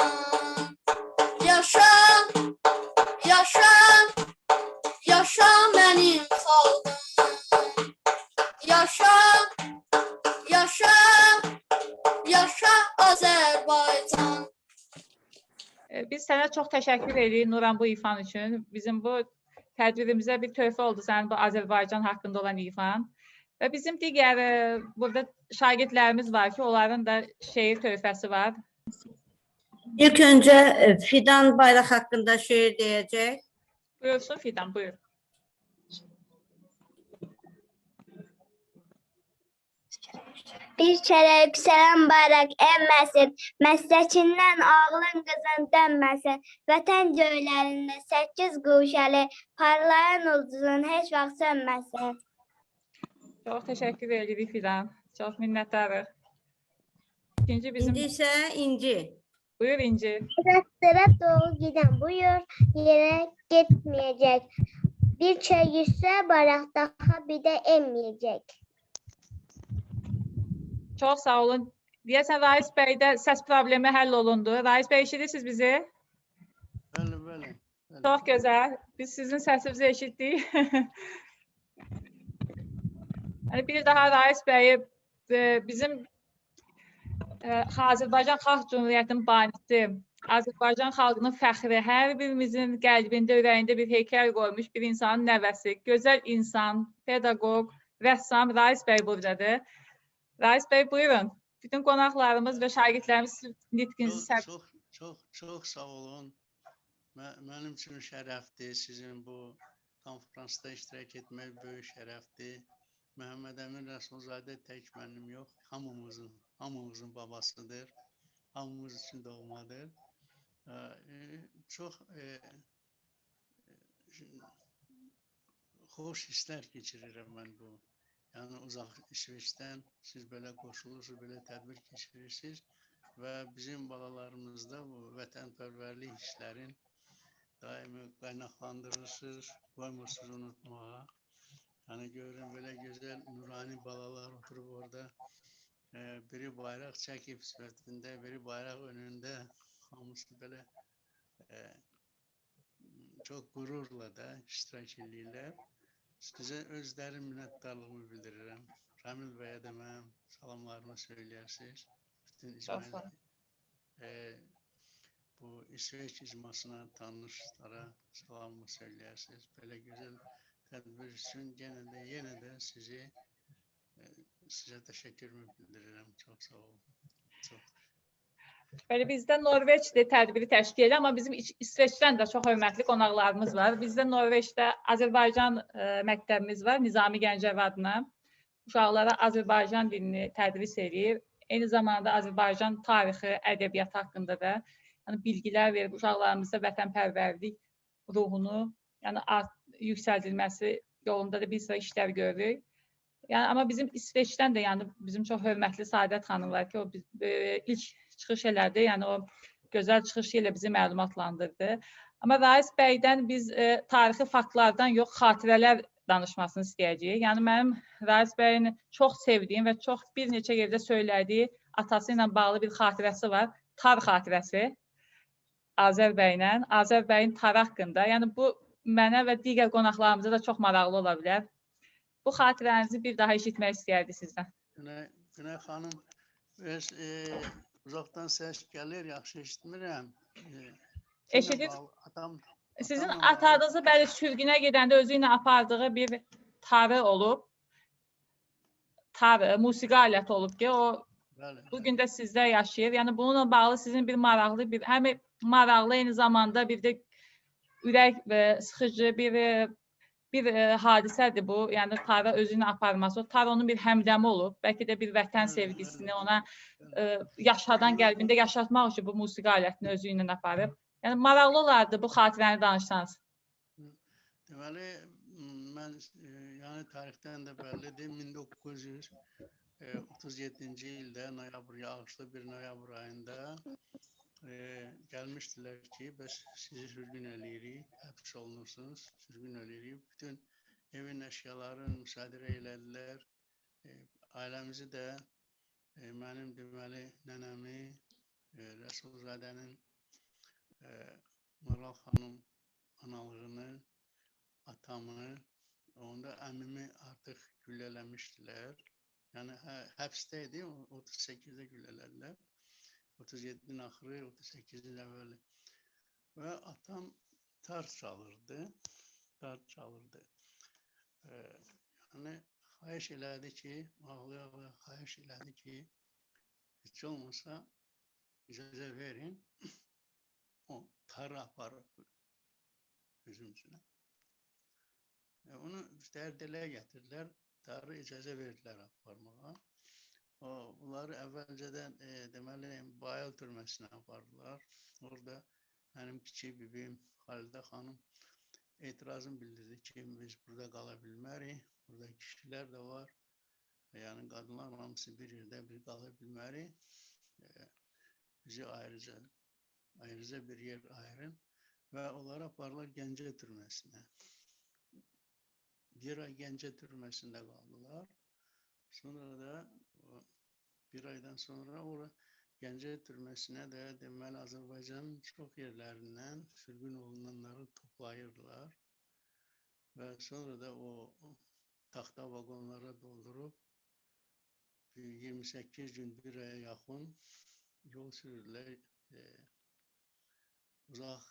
Yaşa, yaşa, yaşa mənim xalqım. Yaşa, yaşa, yaşa Azərbaycan. Biz sənə çox təşəkkür edirik Nuran bu ifan üçün. Bizim bu tədbirimizə bir töhfə oldu sənin bu Azərbaycan haqqında olan ifan. Və bizim digər burada şagirdlərimiz var ki, onların da şeir töhfəsi var. İlk önce Fidan bayrak hakkında şiir diyecek. Buyursun Fidan, buyur. Bir kərə yüksələn bayraq enməsin, məsləkindən ağlın qızın dönməsin. Vətən göylərində 8 guşəli, parlayan ulduzun heç vaxt sönməsin. Çox təşəkkür edirik Fidan. Çox minnətdarıq. İkinci bizim... İndi isə İnci. Buyur İnci. Rəstlərə doğru gedən bu yol yerə getməyəcək. Bir kərə yüksələn bayraq daha bir də enməyəcək. Çox sağ olun. Deyəsən Rais bəydə səs problemi həll olundu. Rais bəy, eşidirsiniz bizi? Bəli, bəli. Bəli. Çox gözəl. Biz sizin səsinizi eşitdik. Yəni bir daha Rais bəyi bizim Azərbaycan Xalq Cümhuriyyətinin banisi, Azərbaycan xalqının fəxri, hər birimizin qəlbində, ürəyində bir heykəl qoymuş bir insanın nəvəsi, gözəl insan, pedaqoq, rəssam Rais bəy buradadır. Rais bəy, buyurun. Bütün qonaqlarımız və şagirdlərimiz sizin nitqinizi Çox, çox, çox, çox sağ olun. Mənim üçün şərəfdir sizin bu konfransda iştirak etmək, böyük şərəfdir. Məhəmməd Əmin Rəsulzadə tək mənim yox, hamımızın babasıdır. Hamımız üçün doğmadır. Çox xoş hisslər keçirirəm mən bu. Yəni uzaq İsveçdən siz belə qoşulursunuz, belə tədbir keçirirsiniz və bizim balalarımızda bu vətənpərvərlik hisslərin daimi qaynaqlandırırsınız, qoymursunuz unutmağa. Yəni görürəm belə gözəl nurani balalar oturub orada, biri bayraq çəkib sifətində, biri bayraq önündə, hamısı belə çox qürurla da iştirak eləyirlər. Sizə öz dərin minnətdarlığımı bildirirəm. Ramil bəyə də mənim salamlarımı söyləyərsiniz. Bütün icma, bu İsveç icmasına, tanışlara salamımı söyləyərsiniz. Belə gözəl tədbir üçün yenə də sizə təşəkkürümü bildirirəm. Çox sağ olun. Çox. Bəli, bizdə Norveçdə tədbiri təşkil edir, amma bizim İsveçdən də çox hörmətli qonaqlarımız var. Bizdə Norveçdə Azərbaycan məktəbimiz var, Nizami Gəncəvi adına. Uşaqlara Azərbaycan dilini tədris edir. Eyni zamanda Azərbaycan tarixi, ədəbiyyatı haqqında da bilgilər verib uşaqlarımıza vətənpərvərlik ruhunu, yəni yüksəldilməsi yolunda da bir sıra işlər görürük. Yəni, amma bizim İsveçdən də, yəni bizim çox hörmətli Saadət xanım var ki, o ilk çıxış elədi, yəni o gözəl çıxışı ilə bizi məlumatlandırdı. Amma Rais bəydən biz tarixi faktlardan yox, xatirələr danışmasını istəyəcəyik. Yəni mənim Rais bəyin çox sevdiyim və çox bir neçə yerdə söylədiyi atası ilə bağlı bir xatirəsi var, tar xatirəsi Azər bəylə, Azər bəyin tarı haqqında. Yəni bu mənə və digər qonaqlarımıza da çox maraqlı ola bilər. Bu xatirənizi bir daha eşitmək istəyərdik sizdən. Günay xanım, uzaqdan səs gəlir, yaxşı eşitmirəm. Eşidir. Sizin atanızı bəli sürgünə gedəndə özü ilə apardığı bir tarı olub. Tarı, musiqi aləti olub ki, o bugün də sizdə yaşayır. Yəni bununla bağlı sizin bir maraqlı, bir həm maraqlı eyni zamanda bir də ürək sıxıcı bir hadisədir bu. Yəni tarı özünü aparması. O tar onun bir həmdəmi olub. Bəlkə də bir vətən sevgisini ona yaşadan qəlbində yaşatmaq üçün bu musiqi alətini özü ilə aparıb. Yəni maraqlı olardı bu xatirəni danışsanız. Deməli, mən yəni tarixdən də bəllidir. 1937-ci ildə noyabr, yağışlı bir noyabr ayında gəlmişdilər ki, bəs sizi sürgün eləyirik, həbs olunursunuz, sürgün eləyirik. Bütün evin əşyalarını müsadirə elədilər. Ailəmizi də mənim deməli nənəmi, Rəsulzadənin Maral xanım analığını, atamı, onda əmimi artıq güllələmişdilər. Yəni həbsdə idi, 38-də güllələdilər. 37-nin axırı, 38-in əvvəli. Və atam tar çalırdı, tar çalırdı. Yəni, xahiş elədi ki, ağlaya-ağlaya xahiş elədi ki, heç olmasa icazə verin, o tarı aparıb özüm üçün. Onu dərdilə gətirdilər, tarı icazə verdilər aparmağa. Bunları əvvəlcədən deməli, Bayıl türməsinə apardılar. Orada mənim kiçik bibim Xalidə xanım etirazını bildirdi ki, biz burada qala bilmərik. Burada kişilər də var. Yəni, qadınlar hamısı bir yerdə bir qala bilmərik. Bizi ayrıca bir yer ayırın və onları apardılar Gəncə türməsinə. Bir ay Gəncə türməsində qaldılar. Sonra da bir aydan sonra ora Gəncə türməsinə də deməli Azərbaycanın çox yerlərindən sürgün olunanları toplayırdılar və sonra da o taxta vaqonlara doldurub 28 gün bir aya yaxın yol sürdülər uzaq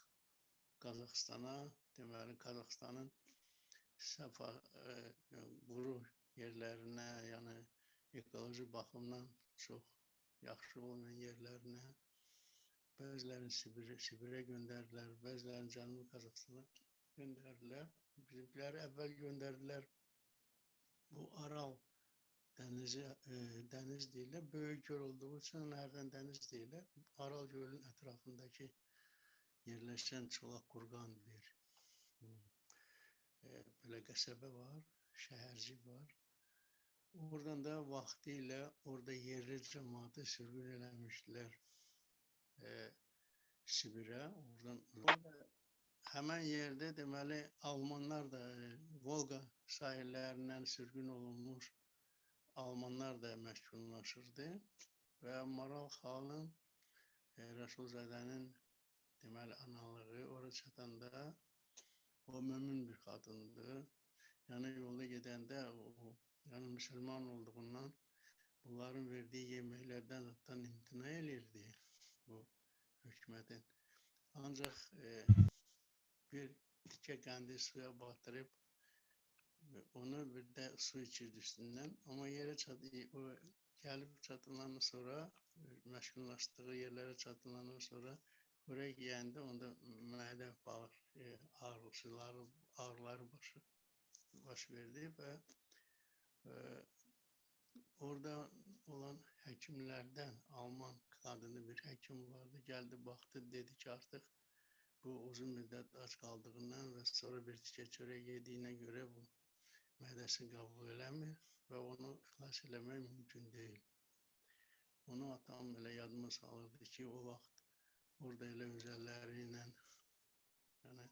Qazaxstana, deməli Qazaxstanın quru yerlərinə, yəni ekoloji baxımdan çox yaxşı olmayan yerlərinə Bəzilərini Sibirə göndərdilər, bəzilərini Cənubi Qazaxıstana göndərdilər. Bizimkiləri əvvəl göndərdilər. Bu Aral dənizi, dəniz deyirlər. Böyük göl olduğu üçün hərdən dəniz deyirlər. Aral gölünün ətrafındakı yerləşən Çolaq-Qurğan bir belə qəsəbə var, şəhərcik var. Oradan da vaxtilə orada yerli cəmaatı sürgün eləmişdilər Sibirə. Oradan orada həmən yerdə deməli Almanlar da Volqa sahillərindən sürgün olunmuş Almanlar da məskunlaşırdı və Maral xanım Rəsulzadənin deməli analığı ora çatanda o mömin bir qadındır. Yəni yolda gedəndə o, yəni müsəlman olduğundan bunların verdiyi yeməklərdən zaten imtina elirdi bu hökumətin. Ancaq bir tikə qəndi suya batırıb onu bir də su içirdi üstündən. Amma yerə o gəlib çatılandan sonra, məskunlaşdığı yerlərə çatılandan sonra xörək yeyəndə onda mədə ağrıları baş verdi və orada olan həkimlərdən Alman qadını bir həkim vardı. Gəldi, baxdı, dedi ki, artıq bu uzun müddət ac qaldığından və sonra bir tikə çörək yediyinə görə bu mədəsi qəbul eləmir və onu xilas eləmək mümkün deyil. Onu atam elə yadıma salırdı ki, o vaxt orada elə öz əlləri ilə yəni,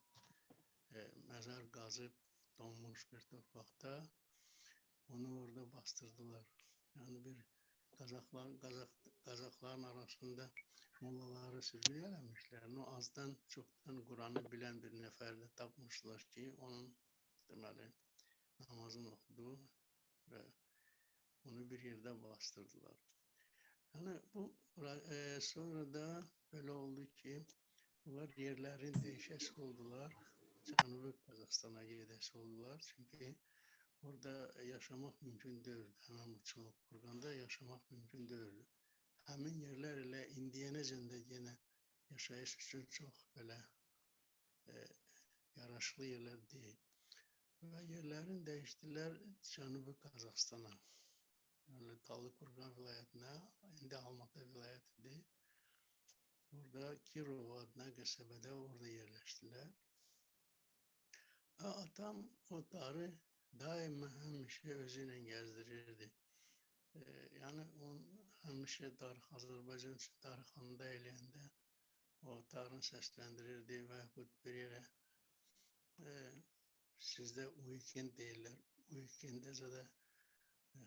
məzar qazıb donmuş bir torpaqda onu orada bastırdılar. Yəni bir Qazaqların arasında mollaları sürgün eləmişlər. O azdan çoxdan Quranı bilən bir nəfər də tapmışlar ki, onun deməli namazını oxudu və onu bir yerdə bastırdılar. Yəni bu sonra da belə oldu ki, bunlar yerlərin dəyişəsi oldular. Cənubi Qazaxıstana gedəsi oldular. Çünki orada yaşamaq mümkün deyildi. Həmin bu Çolaq-Qurğanda yaşamaq mümkün deyildi. Həmin yerlər elə indiyənəcən də yenə yaşayış üçün çox belə yaraşıqlı yerlər deyil. Və yerlərini dəyişdilər Cənubi Qazaxıstana. Yəni Tallıqurğan vilayətinə, indi Almatı vilayətidir. Orada Kirov adına qəsəbədə orada yerləşdilər. Atam o tarı daima həmişə özü ilə gəzdirirdi. Yəni on həmişə Azərbaycan üçün darıxanda eləyəndə o tarını səsləndirirdi və yaxud bir yerə sizdə weekend deyirlər. Weekenddə zədə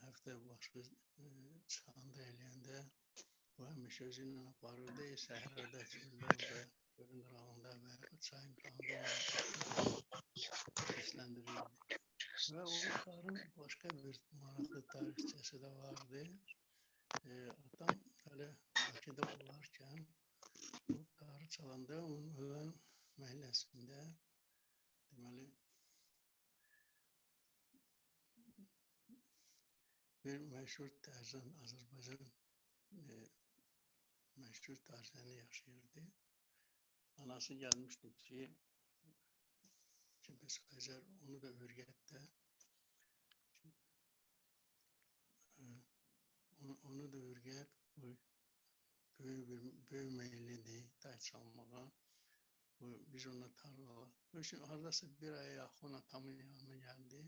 həftə başı çıxanda eləyəndə o həmişə özü ilə aparırdı. Səhrada, çöldə, orada, gölün qırağında və yaxud çayın qırağında səsləndirirdi. Və o tarın başqa bir maraqlı tarixçəsi də vardı. Atam hələ Bakıda olarkən o tarı çalanda onun ölən məhəlləsində deməli bir məşhur tərzən, Azərbaycan məşhur tərzəni yaşayırdı. Anası gəlmişdi ki, bəs Xəzər onu da öyrət də. Onu da öyrət, bu böyük meyillidir tay çalmağa. Biz ona tarla. Üçün haradasa bir aya yaxın atamın yanına gəldi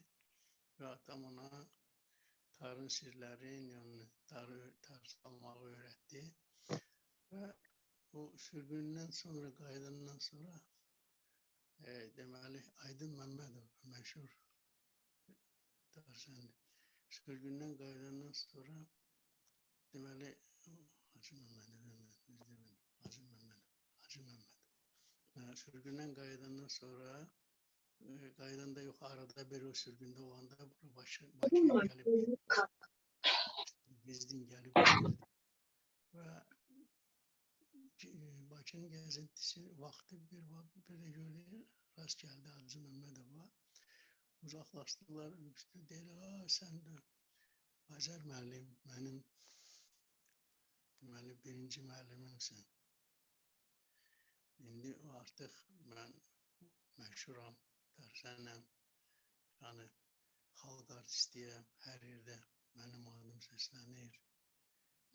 və atam ona tarın sirlərini, yəni tar çalmağı öyrətdi. Və o sürgündən sonra, qayıdandan sonra deməli, Aydın Məmmədov məşhur tarzəndir. Sürgündən qayıdandan sonra deməli, Hacı Məmmədov, Hacı Məmmədov, Hacı Məmmədov. Sürgündən qayıdandan sonra, qayıdanda yox, arada bir o sürgündə olanda Bakıya gəlib, gizlin gəlib və Bakının gəzintisi vaxtı bir də gördü, rast gəldi Hacı Məmmədova. Uzaqlaşdılar, öpüşdü, deyir, sən də Azər müəllim, mənim deməli, birinci müəllimimsən. İndi artıq mən məşhuram, tərzənəm, yəni xalq artistiyəm, hər yerdə mənim adım səslənir,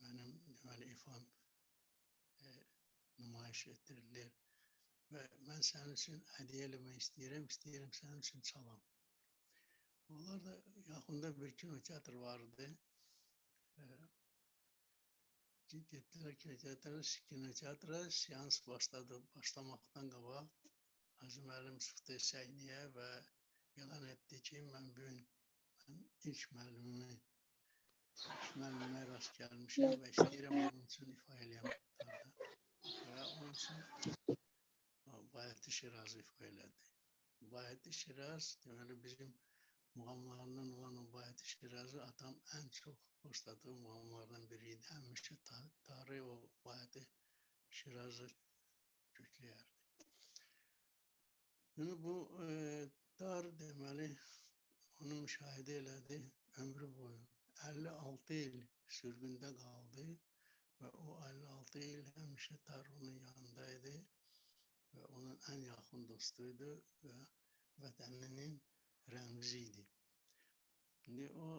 mənim deməli ifam nümayiş etdirilir və mən sənin üçün hədiyyə eləmək istəyirəm, istəyirəm sənin üçün çalam. Onlar da yaxında bir kinoteatr vardı. Getdilər kinoteatra, seans başladı. Başlamaqdan qabaq Hacı müəllim çıxdı səhnəyə və elan etdi ki, mən bugün ilk müəllimə rast gəlmişəm və istəyirəm onun üçün ifa eləyəm. Və onun üçün Bayatı Şirazı ifa elədi. Bayatı Şiraz, deməli bizim muğamlarından olan o Bayatı Şirazı atam ən çox xoşladığı muğamlardan biri idi. Həmişə tarix o Bayatı Şirazı kökləyərdi. Yəni bu tar deməli onu müşahidə elədi ömrü boyu. 56 il sürgündə qaldı və o 56 il həmişə tar onun yanında idi və onun ən yaxın dostu idi və vətəninin rəmzi idi. İndi o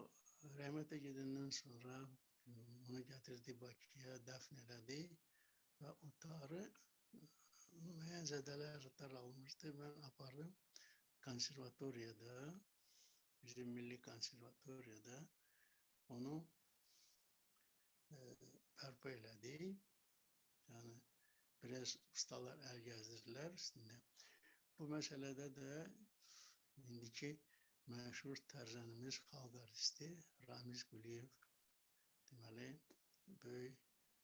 rəhmətə gedəndən sonra onu gətirdi Bakıya, dəfn elədi və o tarı müəyyən zədələr tar almışdı. Mən apardım konservatoriyada, bizim milli konservatoriyada onu bərpa elədi. Yəni biraz ustalar əl gəzdirdilər üstündə. Bu məsələdə də indiki məşhur tərzənimiz, xalq artisti Ramiz Quliyev deməli, böyük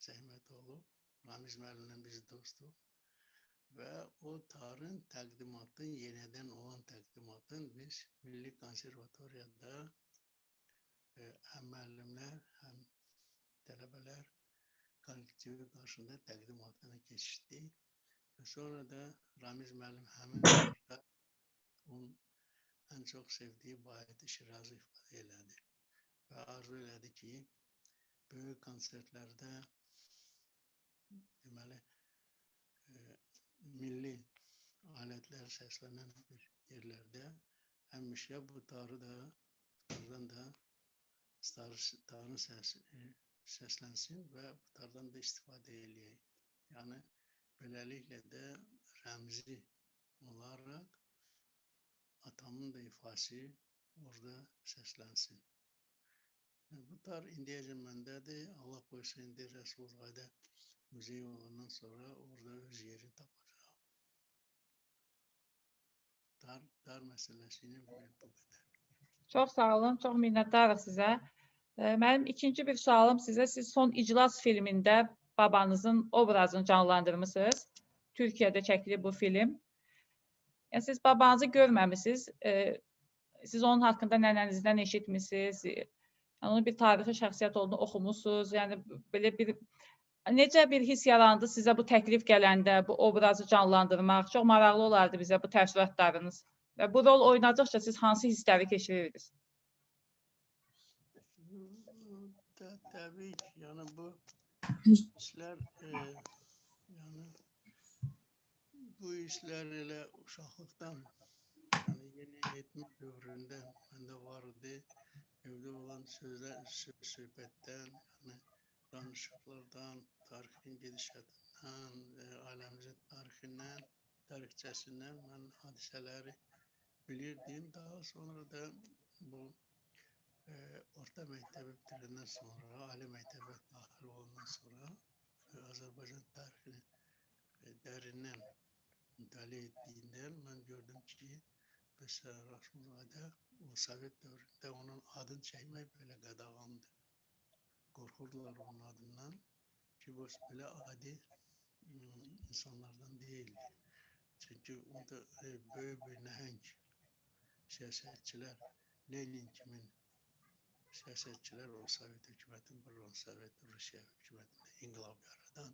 zəhmət olub. Ramiz müəllimlə biz dostuq və o tarın təqdimatın, yenidən olan təqdimatın biz Milli Konservatoriyada həm müəllimlər, həm tələbələr kollektivi qarşısında təqdimatını keçdi. Və sonra da Ramiz müəllim həmin orada onun ən çox sevdiyi Bayatı Şirazı ifadə elədi və arzu elədi ki, böyük konsertlərdə deməli, milli alətlər səslənən bir yerlərdə həmişə bu tarı da, tardan da tarın səslənsin və bu tardan da istifadə eləyək. Yəni, beləliklə də rəmzi olaraq atamın da ifası orada səslənsin. Yəni, bu tar indiyəcən məndədir. Allah qoysa indi Rəsulzadə muzeyi olandan sonra orada öz yerini tapacaq. Tar məsələsi ilə bu qədər. Çox sağ olun, çox minnətdarıq sizə. Mənim ikinci bir sualım sizə. Siz Son İclas filmində babanızın obrazını canlandırmısınız. Türkiyədə çəkilib bu film. Yəni, siz babanızı görməmisiniz. Siz onun haqqında nənənizdən eşitmisiniz. Yəni, onun bir tarixi şəxsiyyət olduğunu oxumusunuz. Yəni, belə bir necə bir his yarandı sizə bu təklif gələndə, bu obrazı canlandırmaq? Çox maraqlı olardı bizə bu təəssüratlarınız. Və bu rol oynadıqca siz hansı hissləri keçirirdiniz? Təbii ki, yəni bu hisslər, yəni bu hisslər elə uşaqlıqdan, yəni yeni yetmə dövründə məndə var idi. Evdə olan sözlər, söhbətdən, yəni danışıqlardan, tarixin gedişatından, ailəmizin tarixindən, tarixçəsindən mən hadisələri bilirdim. Daha sonra da bu orta məktəbi bitirəndən sonra, ali məktəbə daxil olandan sonra Azərbaycan tarixini dərindən mütaliə etdiyindən mən gördüm ki, məsələn, Rəsulzadə o Sovet dövründə onun adını çəkmək belə qadağandır. Qorxurdular onun adından ki, bu belə adi insanlardan deyildi. Çünki o da böyük bir nəhəng siyasətçilər, Lenin kimi siyasətçilər o Sovet hökumətinin, bir Sovet Rusiya hökumətində inqilab yaradan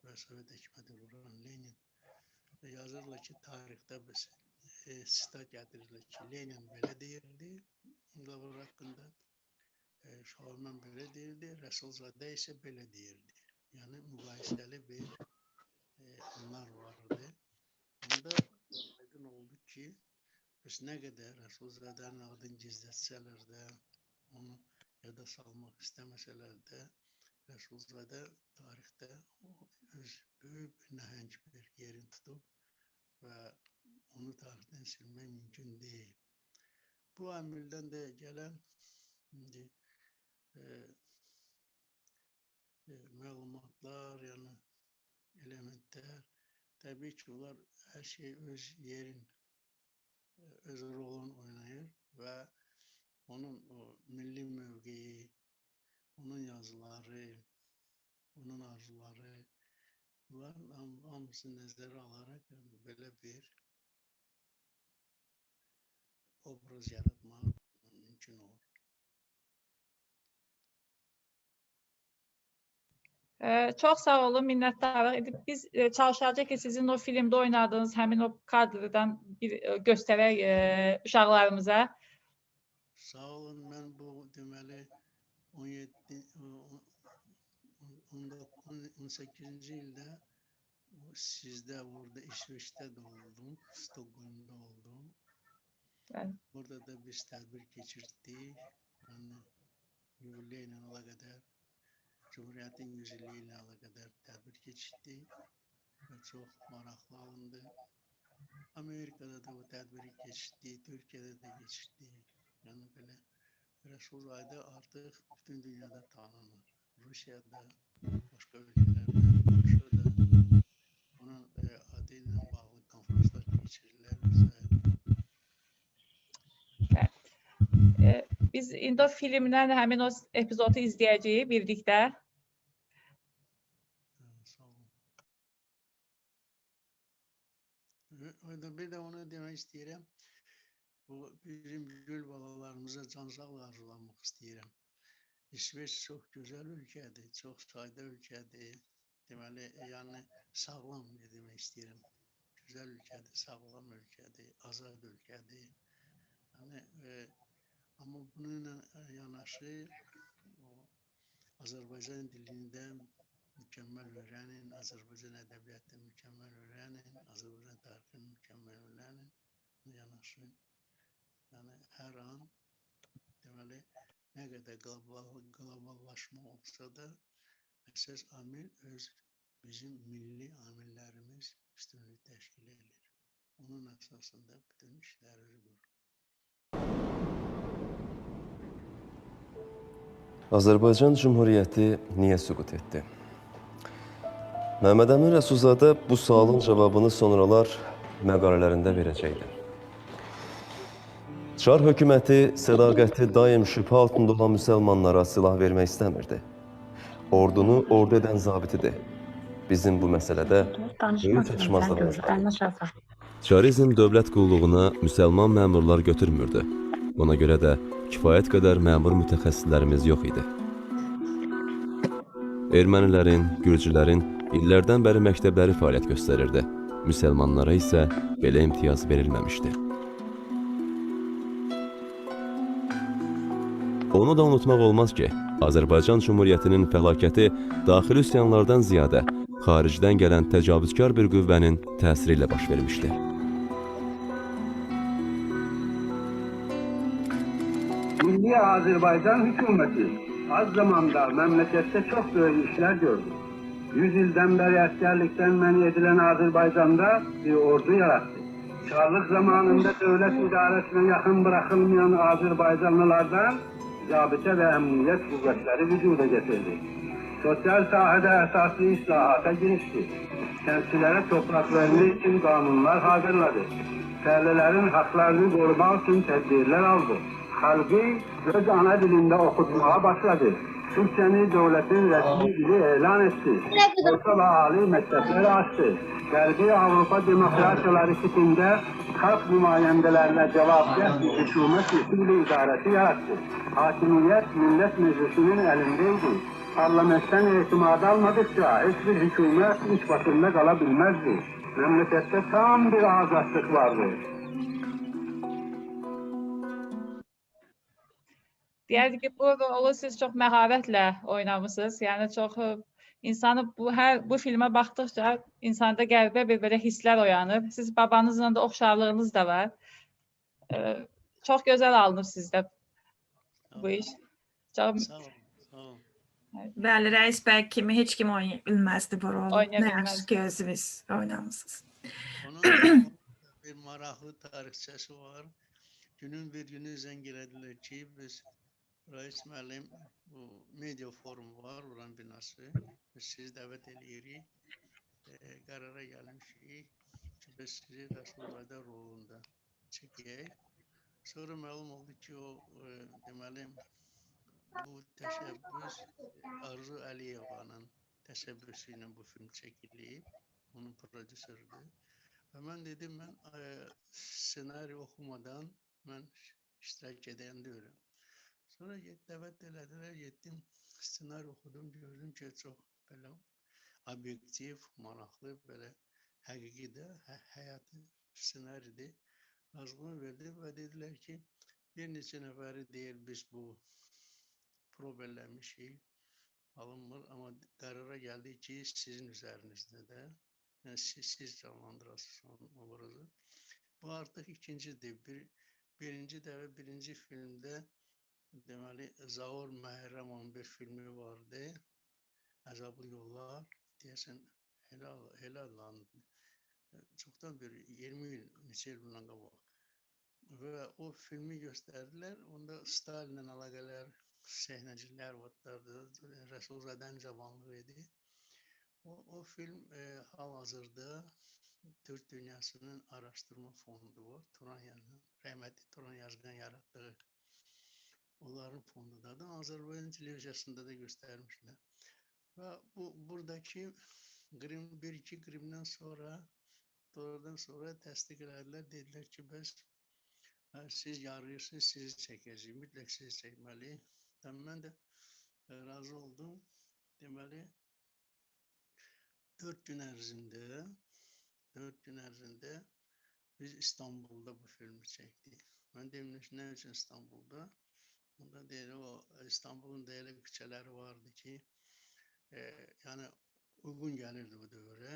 və Sovet hökuməti quran Lenin yazırlar ki, tarixdə biz sitat gətirirlər ki, Lenin belə deyirdi inqilablar haqqında, Şaumyan belə deyirdi, Rəsulzadə isə belə deyirdi. Yəni, müqayisəli bir anlar var Bəs nə qədər Rəsulzadənin adını gizlətsələr də, onu yada salmaq istəməsələr də, Rəsulzadə tarixdə öz böyük bir nəhəng bir yerini tutub və onu tarixdən silmək mümkün deyil. Bu amildən də gələn indi məlumatlar, yəni elementlər, təbii ki, onlar hər şey öz yerin, öz rolunu oynayır və onun o milli mövqeyi, onun yazıları, onun arzuları, bunların hamısını nəzərə alaraq yəni, belə bir obraz yaratmaq mümkün olur. Çox sağ olun, minnətdarıq. Biz çalışacağıq ki, sizin o filmdə oynadığınız həmin o kadrdan bir göstərək uşaqlarımıza. Sağ olun, mən bu deməli 18-ci ildə sizdə burada İsveçdə də oldum, Stokholmda oldum. Bəli. Burada da biz tədbir keçirtdik. Yəni yubiley ilə əlaqədar, Cumhuriyyətin 100 illiyi ilə əlaqədar tədbir keçirtdik və çox maraqlı alındı. Amerikada da bu tədbiri keçirtdik, Türkiyədə də keçirtdik. Yəni belə Rəsulzadə artıq bütün dünyada tanınır. Rusiyada, başqa ölkələrdə, Polşada onun adı ilə bağlı konferanslar keçirirlər və sair. Biz indi o filmdən həmin o epizodu izləyəcəyik birlikdə. Sağ olun. Bir də onu demək istəyirəm. Bu bizim gül balalarımıza can sağlığı arzulamaq istəyirəm. İsveç çox gözəl ölkədir, çox sayda ölkədir. Deməli, yəni sağlam demək istəyirəm. Gözəl ölkədir, sağlam ölkədir, azad ölkədir. Yəni, amma bununla yanaşı o, Azərbaycan dilində mükəmməl öyrənin, Azərbaycan ədəbiyyatını mükəmməl öyrənin, Azərbaycan tarixini mükəmməl öyrənin. Yanaşı, yəni hər an deməli, nə qədər qloballaşma olsa da, əsas amil öz bizim milli amillərimiz üstünlük təşkil edir. Onun əsasında bütün işlərimizi qurur. Azərbaycan Cümhuriyyəti niyə süqut etdi? Məmməd Əmin Rəsulzadə bu sualın cavabını sonralar məqalələrində verəcəkdi. Çar hökuməti sədaqəti daim şübhə altında olan müsəlmanlara silah vermək istəmirdi. Ordunu ordu edən zabitidir. Bizim bu məsələdə böyük çatışmazlığımız var. Çarizm dövlət qulluğuna müsəlman məmurlar götürmürdü. Ona görə də kifayət qədər məmur mütəxəssislərimiz yox idi. Ermənilərin, gürcülərin illərdən bəri məktəbləri fəaliyyət göstərirdi. Müsəlmanlara isə belə imtiyaz verilməmişdi. Onu da unutmaq olmaz ki, Azərbaycan Cümhuriyyətinin fəlakəti daxili üsyanlardan ziyadə xaricdən gələn təcavüzkar bir qüvvənin təsiri ilə baş vermişdi. Milli Azerbaycan hükümeti az zamanda memlekette çok büyük işler gördü. 100 yıldan beri askerlikten men edilen Azerbaycan'da bir ordu yarattı. Çarlık zamanında devlet idaresine yakın bırakılmayan Azerbaycanlılardan zabite ve emniyet kuvvetleri vücuda getirdi. Sosyal sahada esaslı islahata girişti. Kentçilere toprak vermek için kanunlar hazırladı. Fərləlerin haklarını korumak için tedbirler aldı. Halkı öz ana dilinde okutmaya başladı. Türkçeni devletin resmi dili elan etti. Orta ve âli mektepleri açtı. Gərbi Avropa demokrasiyaları tipinde halk nümayendelerine cevapgah bir hükümet usulü idaresi yarattı. Hakimiyet Millet Meclisi'nin elindeydi. Parlamentten itimat almadıkça hiçbir hükümet iş başında kalabilmezdi. Memlekette tam bir azatlık vardı. Deyərdi ki, bu rolu siz çox məharətlə oynamısınız. Yəni çox insanı bu filmə baxdıqca insanda qəribə bir belə hisslər oyanır. Siz babanızla da oxşarlığınız da var. Çox gözəl alınıb sizdə bu iş. Çox Sağ olun, sağ olun. Bəli, Rəis bəy kimi heç kim oynaya bilməzdi bu rolu. Oynaya Nə yaxşı bilməzdi. ki, özünüz oynamısınız. Onun bir maraqlı tarixçəsi var. Günün bir günü zəng elədilər ki, biz Rəis müəllim, bu media forum var, oranın binası. Biz sizi dəvət eləyirik. Qərara gəlmişik ki, biz sizi Rəsulzadə rolunda çəkək. Sonra məlum oldu ki, o, deməli, bu təşəbbüs Arzu Əliyevanın təşəbbüsü ilə bu film çəkilib. Onun prodüsörüdür. Və mən dedim, mən ssenari oxumadan mən iştirak edən deyiləm. Sonra dəvət elədilər, getdim, ssenari oxudum, gördüm ki, çox belə obyektiv, maraqlı, belə həqiqi də həyatı ssenaridir. Razılığımı verdim və dedilər ki, bir neçə nəfəri deyir, biz bu prov eləmişik, alınmır, amma qərara gəldik ki, sizin üzərinizdə də, yəni siz canlandırasınız onun obrazı. Bu artıq ikincidir. Birinci dəfə, birinci filmdə, deməli, Zaur Məhərrəmovun bir filmi vardı, Əzablı Yollar, deyəsən, elə adlandı. Çoxdan bir 20 il, neçə il bundan qabaq. Və o filmi göstərdilər, onda Stalinlə əlaqələr, səhnəcilər vardı, Rəsulzadənin cavanlığı idi. O film hal-hazırda Türk Dünyasının Araşdırma Fondu var, Turan Yazgan, rəhmətli Turan Yazgan yaratdığı onların fondudadır. Azərbaycan televiziyasında da göstərmişlər. Və buradakı Qrim, bir-iki Qrimdən sonra, doğrudan sonra təsdiq elədilər, dedilər ki, bəs siz yarayırsınız, sizi çəkəcəyik, mütləq sizi çəkməliyik. Mən də razı oldum. Deməli, 4 gün ərzində biz İstanbulda bu filmi çəkdik. Mən demişdim, nə üçün İstanbulda? Onda deyir, o İstanbulun deyəli küçələri vardı ki, yəni uyğun gəlirdi bu dövrə.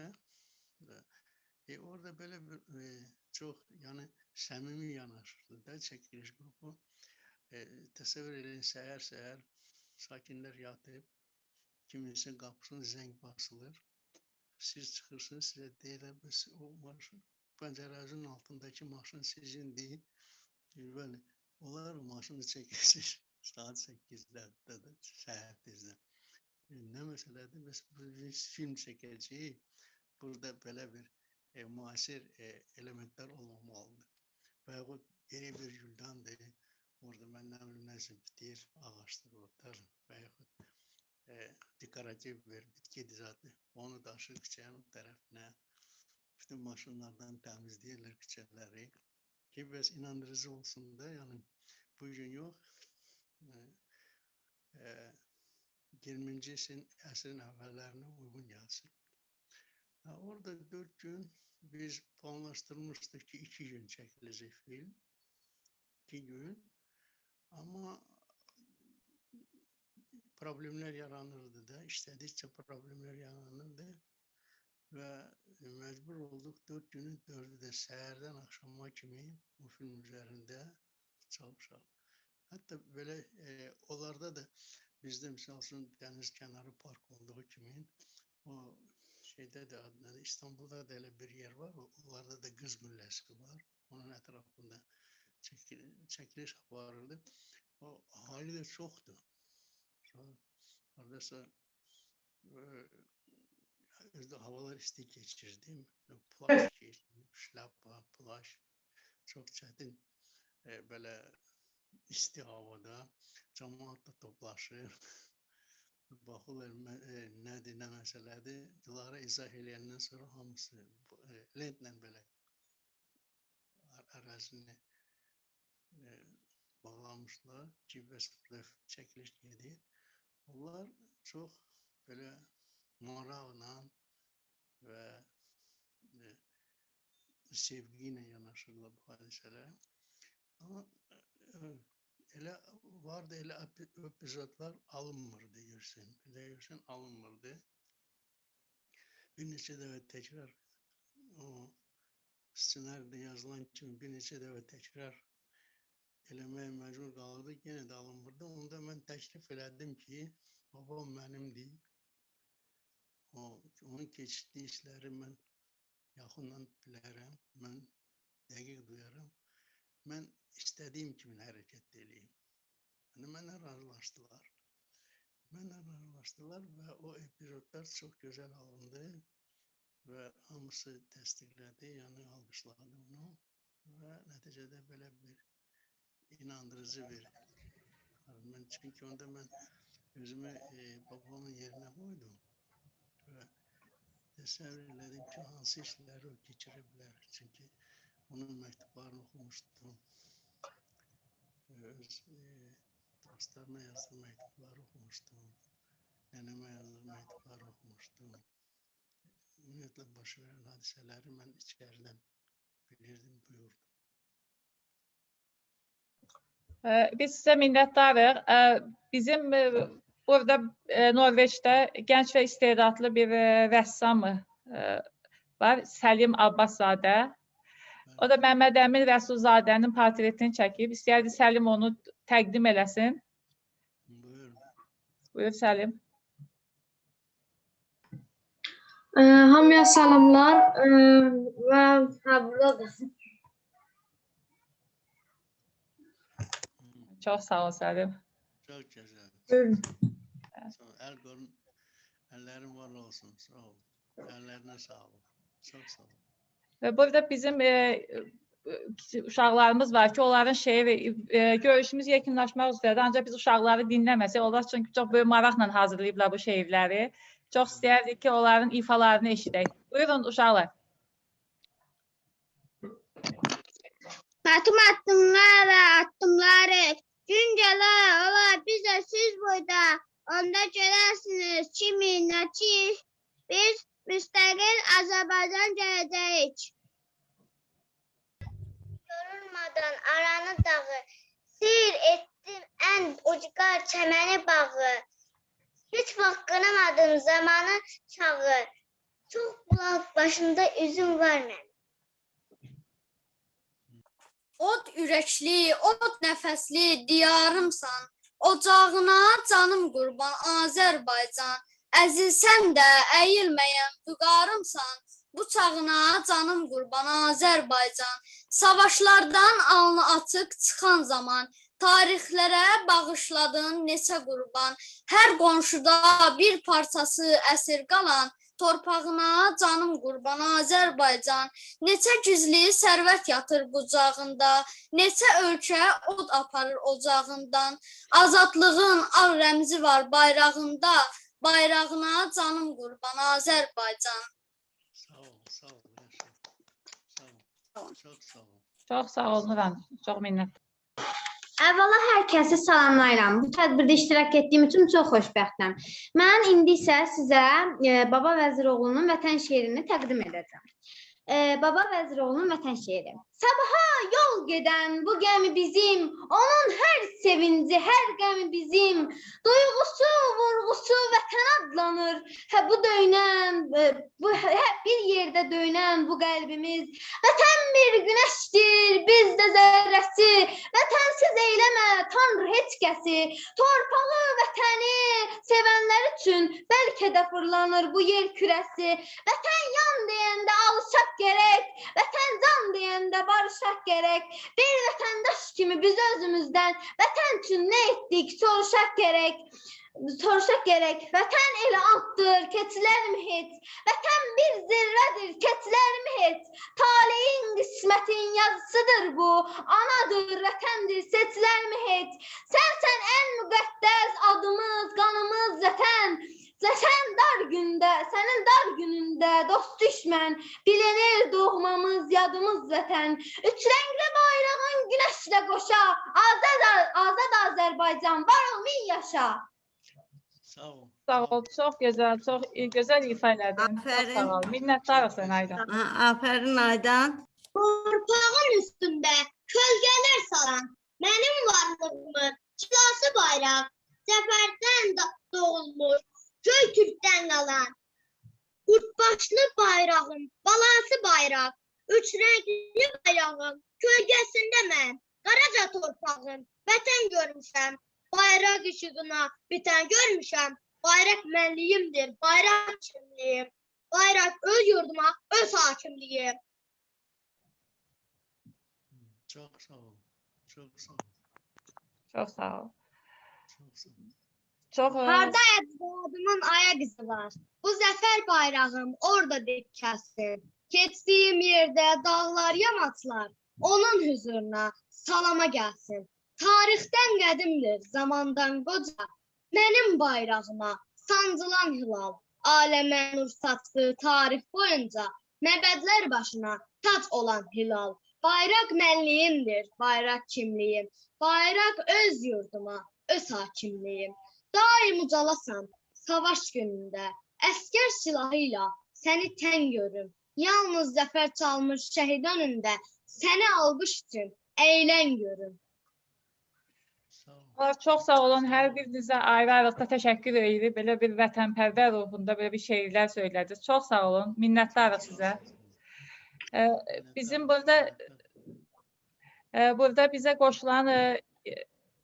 Orada belə bir çox, yəni səmimi yanaşırdı da çəkiliş qrupu. Təsəvvür edin, səhər-səhər sakinlər yatıb, kiminsə qapısına zəng basılır. Siz çıxırsınız, sizə deyirlər, bəs o maşın, pəncərənizin altındakı maşın sizindir. Bəli, onlar maşını çəkirsiniz saat 8-də, səhər tezdən. Nə məsələdir? Bəs biz film çəkəcəyik, burada belə bir müasir elementlər olmamalıdır. Və yaxud yeni bir güldandır, orada mən nə bilim, nəsə bitir, ağacdır və yaxud dekorativ bir bitkidir zaten. Onu daşır küçənin tərəfinə, bütün maşınlardan təmizləyirlər küçələri ki, bəs inandırıcı olsun da, yəni bugün yox, 20-ci əsrin əvvəllərinə uyğun gəlsin. Orada 4 gün biz planlaşdırmışdıq ki, 2 gün çəkiləcək film. 2 gün. Amma problemlər yaranırdı da, işlədikcə problemlər yaranırdı və məcbur olduq 4 günün 4-ü də səhərdən axşama kimi bu film üzərində çalışaq. Hətta belə onlarda da bizdə misal üçün dəniz kənarı park olduğu kimi o şeydə də adında İstanbulda da elə bir yer var, onlarda da Qız Qülləsi var, onun ətrafında çəkiliş aparırdı. O hali də çoxdur. Oradasa özdə havalar isti keçirdi, plaş keçirdi, şlapa, plaş, çox çətin belə isti havada cəmaat da toplaşır, baxırlar nədir, nə məsələdir, Dilara izah eləyəndən sonra hamısı lentlə belə ərazini bağlamışlar ki, bəs çəkiliş gedir. Onlar çox belə maraqla və sevgi ilə yanaşırlar bu hadisələrə. Amma elə vardı, elə epizodlar alınmırdı, görsən. Görsən, alınmırdı. Bir neçə dəfə təkrar o ssenaridə yazılan kimi bir neçə dəfə təkrar eləməyə məcbur qalırdı, yenə də alınmırdı. Onda mən təklif elədim ki, babam mənimdir. Onun keçirdiyi işləri mən yaxından bilərəm, mən dəqiq duyaram. Mən istədiyim kimi hərəkət eləyim. Yəni, mənlə razılaşdılar. Mənlə razılaşdılar və o epizodlar çox gözəl alındı və hamısı təsdiqlədi, yəni alqışladı onu və nəticədə belə bir inandırıcı bir. Mən, çünki onda mən özümü babamın yerinə qoydum və təsəvvür elədim ki, hansı işləri o keçirə bilər. Çünki onun məktublarını oxumuşdum, öz dostlarına yazdığı məktubları oxumuşdum, nənəmə yazdığı məktubları oxumuşdum. Ümumiyyətlə, baş verən hadisələri mən içəridən bilirdim, duyurdum. Biz sizə minnətdarıq. Bizim burada Norveçdə gənc və istedadlı bir rəssam var, Səlim Abbaszadə. O da Məmməd Əmin Rəsulzadənin portretini çəkib. İstəyərdi Səlim onu təqdim eləsin. Buyur. Buyur Səlim. Hamıya salamlar və buradadır. Çox sağ ol Səlim. Çox gözəl. Əl qolun, əllərin var olsun. Sağ ol. Əllərinə sağlıq. Çox sağ ol. Və burada bizim uşaqlarımız var ki, onların şeiri, görüşümüz yekunlaşmaq üzrədir. Ancaq biz uşaqları dinləməsək, onlar çünki çox böyük maraqla hazırlayıblar bu şeirləri. Çox istəyərdik ki, onların ifalarını eşidək. Buyurun uşaqlar. Atım addımlara, addımları. Gün gələr, olar bizə siz boyda. Onda görərsiniz kimi, nəçi. Biz müstəqil Azərbaycan gələcəyik. Yorulmadan aranı dağı, seyr etdim ən ucqar çəməni bağı. Heç vaxt qınamadım zamanı çağı. Çox bulaq başında üzüm var mənim. Od ürəkli, od nəfəsli diyarımsan. Ocağına canım qurban Azərbaycan. Əzilsən də əyilməyən vüqarımsan. Bıçağına canım qurban Azərbaycan. Savaşlardan alnı açıq çıxan zaman, tarixlərə bağışladın neçə qurban. Hər qonşuda bir parçası əsir qalan, torpağına canım qurban Azərbaycan. Neçə gizli sərvət yatır qucağında, neçə ölkə od aparır ocağından. Azadlığın al rəmzi var bayrağında, bayrağına canım qurban Azərbaycan. Sağ ol, sağ ol, yaşa. Sağ ol, çox sağ ol. Çox sağ ol Nuran, çox minnətdaram. Əvvəla hər kəsi salamlayıram. Bu tədbirdə iştirak etdiyim üçün çox xoşbəxtəm. Mən indi isə sizə Baba Vəziroğlunun Vətən şeirini təqdim edəcəm. Baba Vəziroğlunun Vətən şeiri. Sabaha yol gedən bu gəmi bizim, onun hər sevinci, hər qəmi bizim. Duyğusu, vurğusu vətən adlanır. Hə bu döynən, bu hə bir yerdə döynən bu qəlbimiz. Vətən bir günəşdir, biz də zərrəsi. Vətənsiz eyləmə Tanrı heç kəsi. Torpağı, vətəni sevənlər üçün bəlkə də fırlanır bu yer kürəsi. Vətən yan deyəndə alışaq gərək, vətən can deyəndə barışaq gərək. Bir vətəndaş kimi biz özümüzdən vətən üçün nə etdik soruşaq gərək. Soruşaq gərək. Vətən elə addır, keçilərmi heç? Vətən bir zirvədir, keçilərmi heç? Taleyin, qismətin yazısıdır bu. Anadır, vətəndir, seçilərmi heç? Sənsən ən müqəddəs adımız, qanımız vətən. Sən dar gündə, sənin dar günündə dost düşmən, bilinir doğmamız, yadımız vətən. Üç rəngli bayrağın günəşlə qoşa, azad Azərbaycan, var ol min yaşa. Sağ ol. Sağ ol, çox gözəl, çox gözəl ifa elədin. Çox Aferin. sağ ol. Minnətdarıq sənə Aydan. Aferin Aydan. Torpağın üstündə kölgələr salan, mənim varlığımın cilası bayraq, zəfərdən doğulmuş, göy Türkdən qalan. Qurtbaşlı bayrağım, balası bayraq, üç rəngli bayrağım, kölgəsində mən Qaraca torpağın vətən görmüşəm. Bayraq işığına bitən görmüşəm. Bayraq mənliyimdir, bayraq kimliyim. Bayraq öz yurduma, öz hakimliyim. Çox sağ ol. Çox sağ ol. Çox sağ ol. Çox sağ ol. Çox Harda əcdadımın ayaq izi var. Bu zəfər bayrağım orada dikəlsin. Keçdiyim yerdə dağlar, yamaçlar onun hüzuruna salama gəlsin. Tarixdən qədimdir, zamandan qoca. Mənim bayrağıma sancılan hilal, aləmə nur saçdı tarix boyunca. Məbədlər başına tac olan hilal. Bayraq mənliyimdir, bayraq kimliyim. Bayraq öz yurduma, öz hakimliyim. Daim ucalasan savaş günündə, əskər silahı ilə səni tən görüm. Yalnız zəfər çalmış şəhid önündə səni alqış üçün əylən görüm. Çox sağ olun. Hər birinizə ayrı-ayrılıqda təşəkkür edirik. Belə bir vətənpərvər ruhunda belə bir şeirlər söylədiniz. Çox sağ olun. Minnətdarıq sizə. Bizim burada bizə qoşulan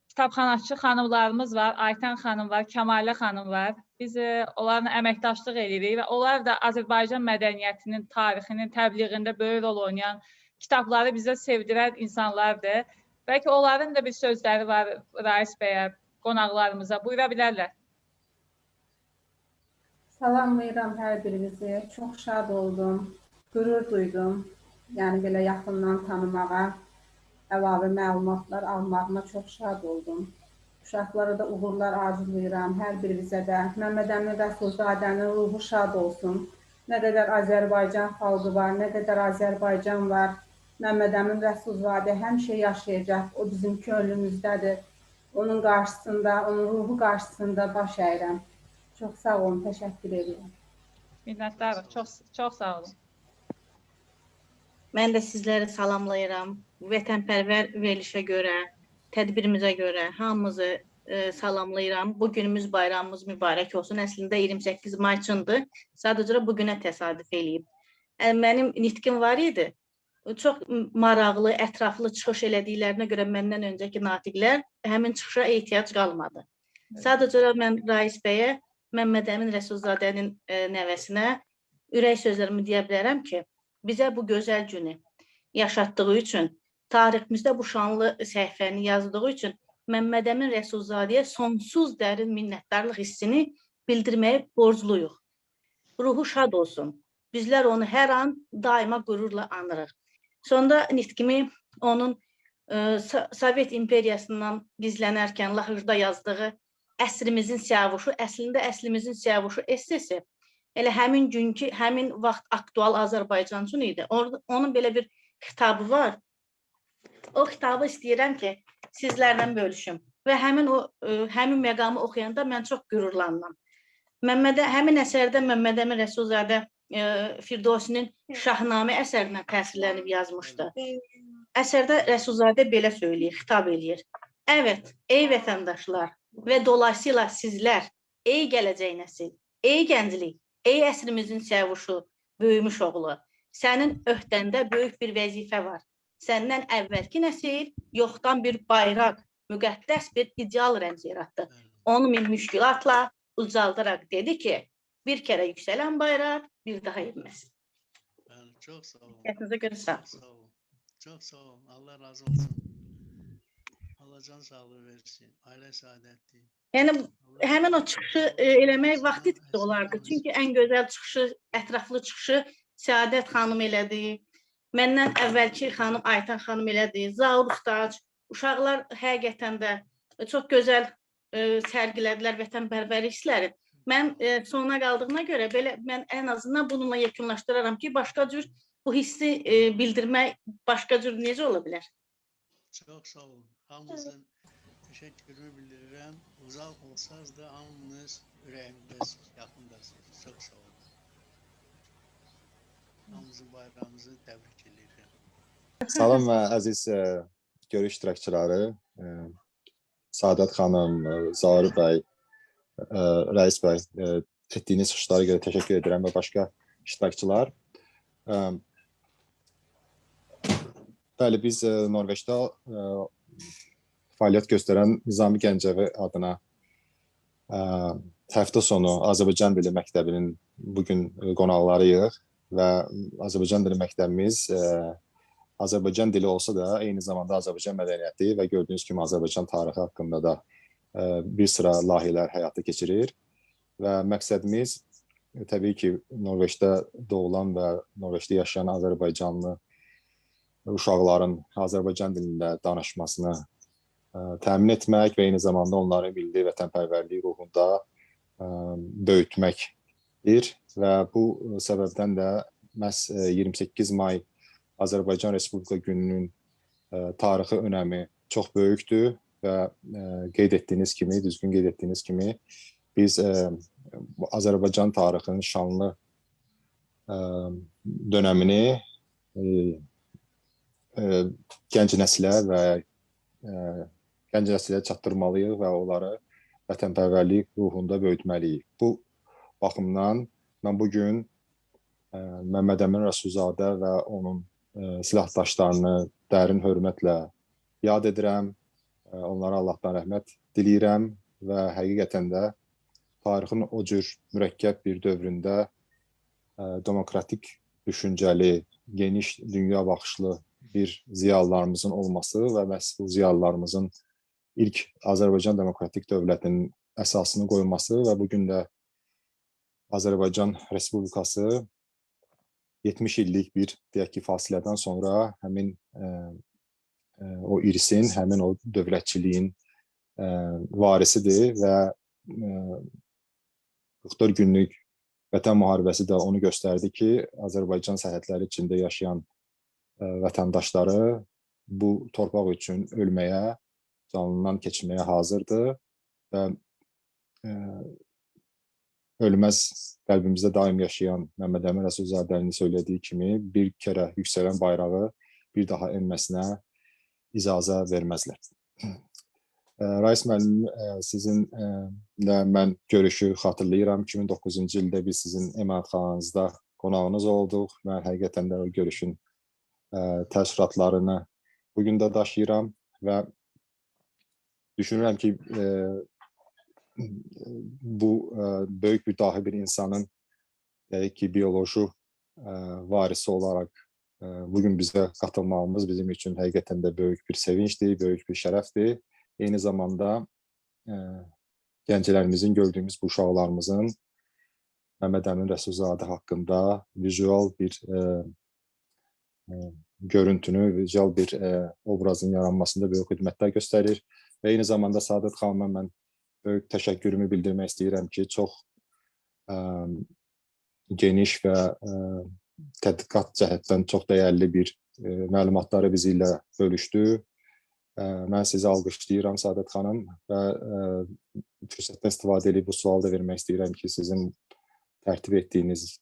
kitabxanaçı xanımlarımız var. Aytən xanım var, Kəmalə xanım var. Biz onlarla əməkdaşlıq edirik və onlar da Azərbaycan mədəniyyətinin, tarixinin təbliğində böyük rol oynayan kitabları bizə sevdirən insanlardır. Bəlkə onların da bir sözləri var Rais bəyə, qonaqlarımıza. Buyura bilərlər. Salamlayıram hər birinizi. Çox şad oldum, qürur duydum. Yəni belə yaxından tanımağa, əlavə məlumatlar almağıma çox şad oldum. Uşaqlara da uğurlar arzulayıram, hər birinizə də. Məmməd Əmin Rəsulzadənin ruhu şad olsun. Nə qədər Azərbaycan xalqı var, nə qədər Azərbaycan var. Məmməd Əmin Rəsulzadə həmişə yaşayacaq. O bizim könlümüzdədir. Onun qarşısında, onun ruhu qarşısında baş əyirəm. Çox sağ olun, təşəkkür edirəm. Minnətdarıq, çox, çox sağ olun. Mən də sizləri salamlayıram. Vətənpərvər verilişə görə, tədbirimizə görə hamımızı salamlayıram. Bu günümüz, bayramımız mübarək olsun. Əslində 28 mayçındır. Sadəcə bu günə təsadüf eləyib. Mənim nitqim var idi. Çox maraqlı, ətraflı çıxış elədiklərinə görə məndən öncəki natiqlər həmin çıxışa ehtiyac qalmadı. Sadəcə mən Rais bəyə, Məmməd Əmin Rəsulzadənin nəvəsinə ürək sözlərimi deyə bilərəm ki, bizə bu gözəl günü yaşatdığı üçün, tariximizdə bu şanlı səhifəni yazdığı üçün Məmməd Əmin Rəsulzadəyə sonsuz dərin minnətdarlıq hissini bildirməyə borcluyuq. Ruhu şad olsun. Bizlər onu hər an daima qürurla anırıq. Sonda nitqimi onun Sovet imperiyasından gizlənərkən Lahırda yazdığı Əsrimizin Siyavuşu, əslində Əsrimizin Siyavuşu essesi elə həmin günkü, həmin vaxt aktual Azərbaycan üçün idi. Onun belə bir xitabı var. O xitabı istəyirəm ki, sizlərlə bölüşüm. Və həmin o həmin məqamı oxuyanda mən çox qürurlandım. Həmin əsərdə Məmməd Əmin Rəsulzadə Firdovsinin Şahnamə əsərindən təsirlənib yazmışdı. Əsərdə Rəsulzadə belə söyləyir, xitab eləyir. Evet, ey vətəndaşlar və dolayısıyla sizlər, ey gələcək nəsil, ey gənclik, ey əsrimizin siyavuşu, böyümüş oğlu, sənin öhdəndə böyük bir vəzifə var. Səndən əvvəlki nəsil yoxdan bir bayraq, müqəddəs bir ideal rəmzi yaratdı. Onu min müşkülatla ucaldaraq dedi ki, bir kərə yüksələn bayraq bir daha inməsin. Bəli, çox sağ olun. Diqqətinizə görə sağ olun. Çox sağ olun. Allah razı olsun. Allah can sağlığı versin. Ailə saadəti. Yəni həmin o çıxışı eləmək vaxtı itki olardı. Çünki ən gözəl çıxışı, ətraflı çıxışı Səadət xanım elədi. Məndən əvvəlki xanım Aytan xanım elədi. Zaur Ustac, uşaqlar həqiqətən də çox gözəl sərgilədilər vətənpərvərlik hissləri. Mən sona qaldığına görə belə mən ən azından bununla yekunlaşdıraram ki, başqa cür bu hissi bildirmək başqa cür necə ola bilər? Çox sağ olun. Hamınızın təşəkkürümü bildirirəm. Uzaq olsanız da hamınız ürəyimdəsiniz, yaxındasınız. Çox sağ olun. Hamımızın bayramımızı təbrik edirəm. Salam əziz görüş iştirakçıları, Səadət xanım, Zaur bəy, Rais bəy, etdiyiniz çıxışlara görə təşəkkür edirəm və başqa iştirakçılar. Bəli, biz Norveçdə fəaliyyət göstərən Nizami Gəncəvi adına həftə sonu Azərbaycan Dili Məktəbinin bugün qonaqlarıyıq və Azərbaycan Dili Məktəbimiz Azərbaycan dili olsa da eyni zamanda Azərbaycan mədəniyyəti və gördüyünüz kimi Azərbaycan tarixi haqqında da bir sıra layihələr həyata keçirir və məqsədimiz təbii ki, Norveçdə doğulan və Norveçdə yaşayan Azərbaycanlı uşaqların Azərbaycan dilində danışmasını təmin etmək və eyni zamanda onları milli vətənpərvərlik ruhunda böyütməkdir və bu səbəbdən də məhz 28 may Azərbaycan Respublika gününün tarixi önəmi çox böyükdür və qeyd etdiyiniz kimi, düzgün qeyd etdiyiniz kimi biz Azərbaycan tarixinin şanlı dönəmini gənc nəslə və gənc nəslə çatdırmalıyıq və onları vətənpərvərlik ruhunda böyütməliyik. Bu baxımdan mən bugün Məmməd Əmin Rəsulzadə və onun silahdaşlarını dərin hörmətlə yad edirəm, onlara Allahdan rəhmət diləyirəm və həqiqətən də tarixin o cür mürəkkəb bir dövründə demokratik düşüncəli, geniş dünya baxışlı bir ziyalılarımızın olması və məhz bu ziyalılarımızın ilk Azərbaycan Demokratik Dövlətinin əsasını qoyması və bugün də Azərbaycan Respublikası 70 illik bir, deyək ki, fasilədən sonra həmin o irsin, həmin o dövlətçiliyin varisidir və 44 günlük Vətən müharibəsi də onu göstərdi ki, Azərbaycan sərhədləri içində yaşayan vətəndaşları bu torpaq üçün ölməyə, canından keçməyə hazırdır və ölməz qəlbimizdə daim yaşayan Məmməd Əmin Rəsulzadənin söylədiyi kimi bir kərə yüksələn bayrağı bir daha enməsinə icazə verməzlər. Rais müəllim, sizinlə mən görüşü xatırlayıram. 2009-cu ildə biz sizin emalatxananızda qonağınız olduq. Mən həqiqətən də o görüşün təəssüratlarını bugün də daşıyıram və düşünürəm ki, bu böyük bir dahi bir insanın deyək ki, bioloji varisi olaraq bugün bizə qatılmağımız bizim üçün həqiqətən də böyük bir sevincdir, böyük bir şərəfdir. Eyni zamanda gənclərimizin, gördüyümüz bu uşaqlarımızın Məmməd Əmin Rəsulzadə haqqında vizual bir görüntünü, vizual bir obrazın yaranmasında böyük xidmətlər göstərir. Və eyni zamanda Sadət xanıma mən böyük təşəkkürümü bildirmək istəyirəm ki, çox geniş və tədqiqat cəhətdən çox dəyərli bir məlumatları bizi ilə bölüşdü. Mən sizi alqışlayıram Sadət xanım və fürsətdən istifadə edib bu sualı da vermək istəyirəm ki, sizin tərtib etdiyiniz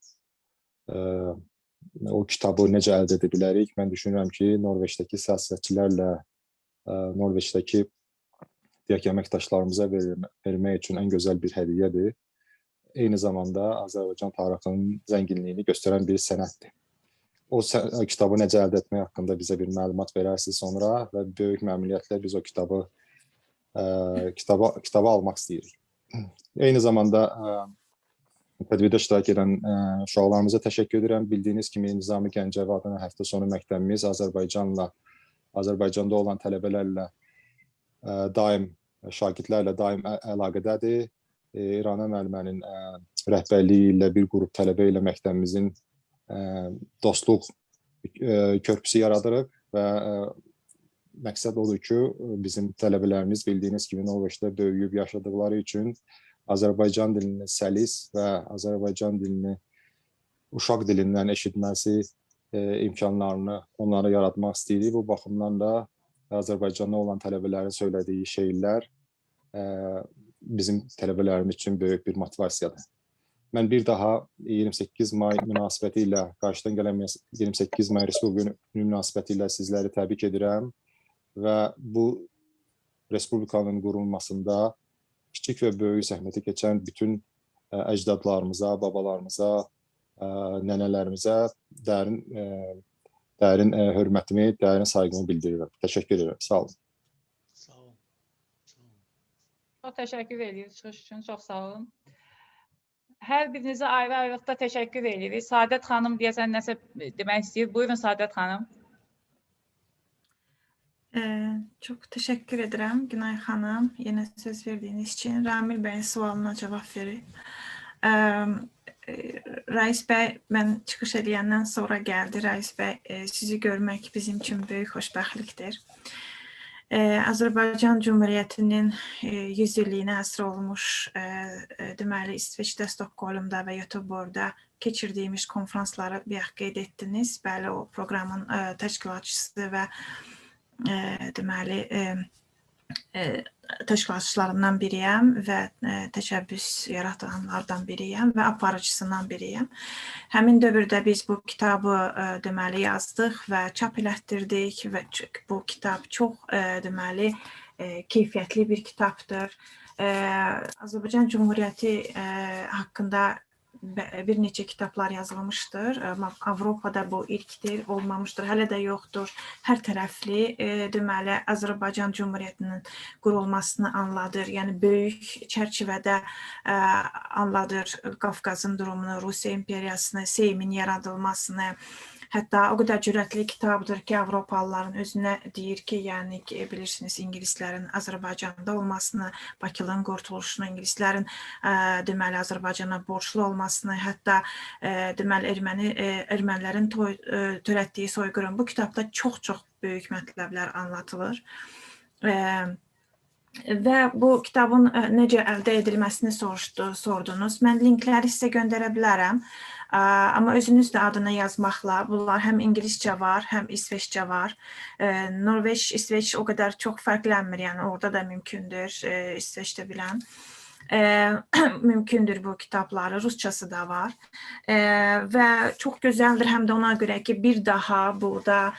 o kitabı necə əldə edə bilərik? Mən düşünürəm ki, Norveçdəki siyasətçilərlə, Norveçdəki deyək ki, əməkdaşlarımıza vermək üçün ən gözəl bir hədiyyədir. Eyni zamanda Azərbaycan tarixinin zənginliyini göstərən bir sənəddir. O kitabı necə əldə etmək haqqında bizə bir məlumat verərsiniz sonra və böyük məmnuniyyətlə biz o kitabı kitabı almaq istəyirik. Eyni zamanda tədbirdə iştirak edən uşaqlarımıza təşəkkür edirəm. Bildiyiniz kimi Nizami Gəncəvi adına həftə sonu məktəbimiz Azərbaycanda olan tələbələrlə daim, şagirdlərlə daim əlaqədədir. İranə müəllimənin rəhbərliyi ilə bir qrup tələbə ilə məktəbimizin dostluq körpüsü yaradırıq və məqsəd odur ki, bizim tələbələrimiz bildiyiniz kimi Norveçdə böyüyüb yaşadıqları üçün Azərbaycan dilini səlis və Azərbaycan dilini uşaq dilindən eşitməsi imkanlarını onlara yaratmaq istəyirik. Bu baxımdan da Azərbaycanda olan tələbələrin söylədiyi şeirlər bizim tələbələrimiz üçün böyük bir motivasiyadır. Mən bir daha 28 may münasibəti ilə, qarşıdan gələn 28 may Respublika günü münasibəti ilə sizləri təbrik edirəm və bu Respublikanın qurulmasında kiçik və böyük zəhməti keçən bütün əcdadlarımıza, babalarımıza, nənələrimizə dərin Dərin hörmətimi, dərin sayğımı bildirirəm. Təşəkkür edirəm. Sağ olun. Sağ olun. Çox təşəkkür edirik çıxış üçün. Çox sağ olun. Hər birinizə ayrı-ayrılıqda təşəkkür edirik. Sadət xanım deyəsən nəsə demək istəyir. Buyurun Sadət xanım. Çox təşəkkür edirəm Günay xanım, yenə söz verdiyiniz üçün. Ramil bəyin sualına cavab verir. Rais bəy, mən çıxış eləyəndən sonra gəldi. Rais bəy, sizi görmək bizim üçün böyük xoşbəxtlikdir. Azərbaycan Cümhuriyyətinin 100 illiyinə həsr olmuş, deməli, İsveçdə, Stokholmda və Göteborgda keçirdiyimiz konfransları bayaq qeyd etdiniz. Bəli, o proqramın təşkilatçısı və deməli, təşkilatçılarından biriyəm və təşəbbüs yaradanlardan biriyəm və aparıcısından biriyəm. Həmin dövrdə biz bu kitabı deməli yazdıq və çap elətdirdik və bu kitab çox deməli keyfiyyətli bir kitabdır. Azərbaycan Cümhuriyyəti haqqında bir neçə kitablar yazılmışdır. Amma Avropada bu ilkdir, olmamışdır, hələ də yoxdur. Hər tərəfli deməli Azərbaycan Cümhuriyyətinin qurulmasını anladır. Yəni böyük çərçivədə anladır Qafqazın durumunu, Rusiya imperiyasını, Seymin yaradılmasını. Hətta o qədər cürətli kitabdır ki, Avropalıların özünə deyir ki, yəni ki, bilirsiniz, ingilislərin Azərbaycanda olmasını, Bakılın qurtuluşunu, ingilislərin deməli Azərbaycana borclu olmasını, hətta deməli ermənilərin törətdiyi soyqırım. Bu kitabda çox-çox böyük mətləblər anlatılır. Və bu kitabın necə əldə edilməsini sordunuz. Mən linkləri sizə göndərə bilərəm. Amma özünüz də adını yazmaqla, bunlar həm ingiliscə var, həm İsveçcə var. Norveç, İsveç o qədər çox fərqlənmir, yəni orada da mümkündür, İsveçdə bilən. Mümkündür bu kitabları, rusçası da var. Və çox gözəldir həm də ona görə ki, bir daha burada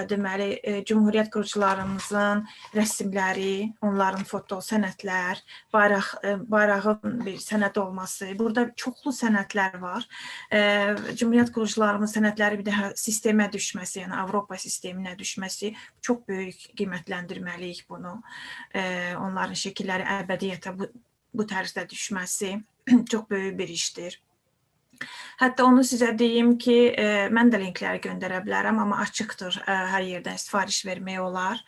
deməli Cümhuriyyət qurucularımızın rəsimləri, onların foto sənədlər, bayrağın bir sənəd olması. Burada çoxlu sənədlər var. Cümhuriyyət qurucularımızın sənədləri bir daha sistemə düşməsi, yəni Avropa sisteminə düşməsi çox böyük qiymətləndirməliyik bunu. Onların şəkilləri əbədiyyətə bu tərzdə düşməsi çox böyük bir işdir. Hətta onu sizə deyim ki, mən də linkləri göndərə bilərəm, amma açıqdır, hər yerdən sifariş vermək olar.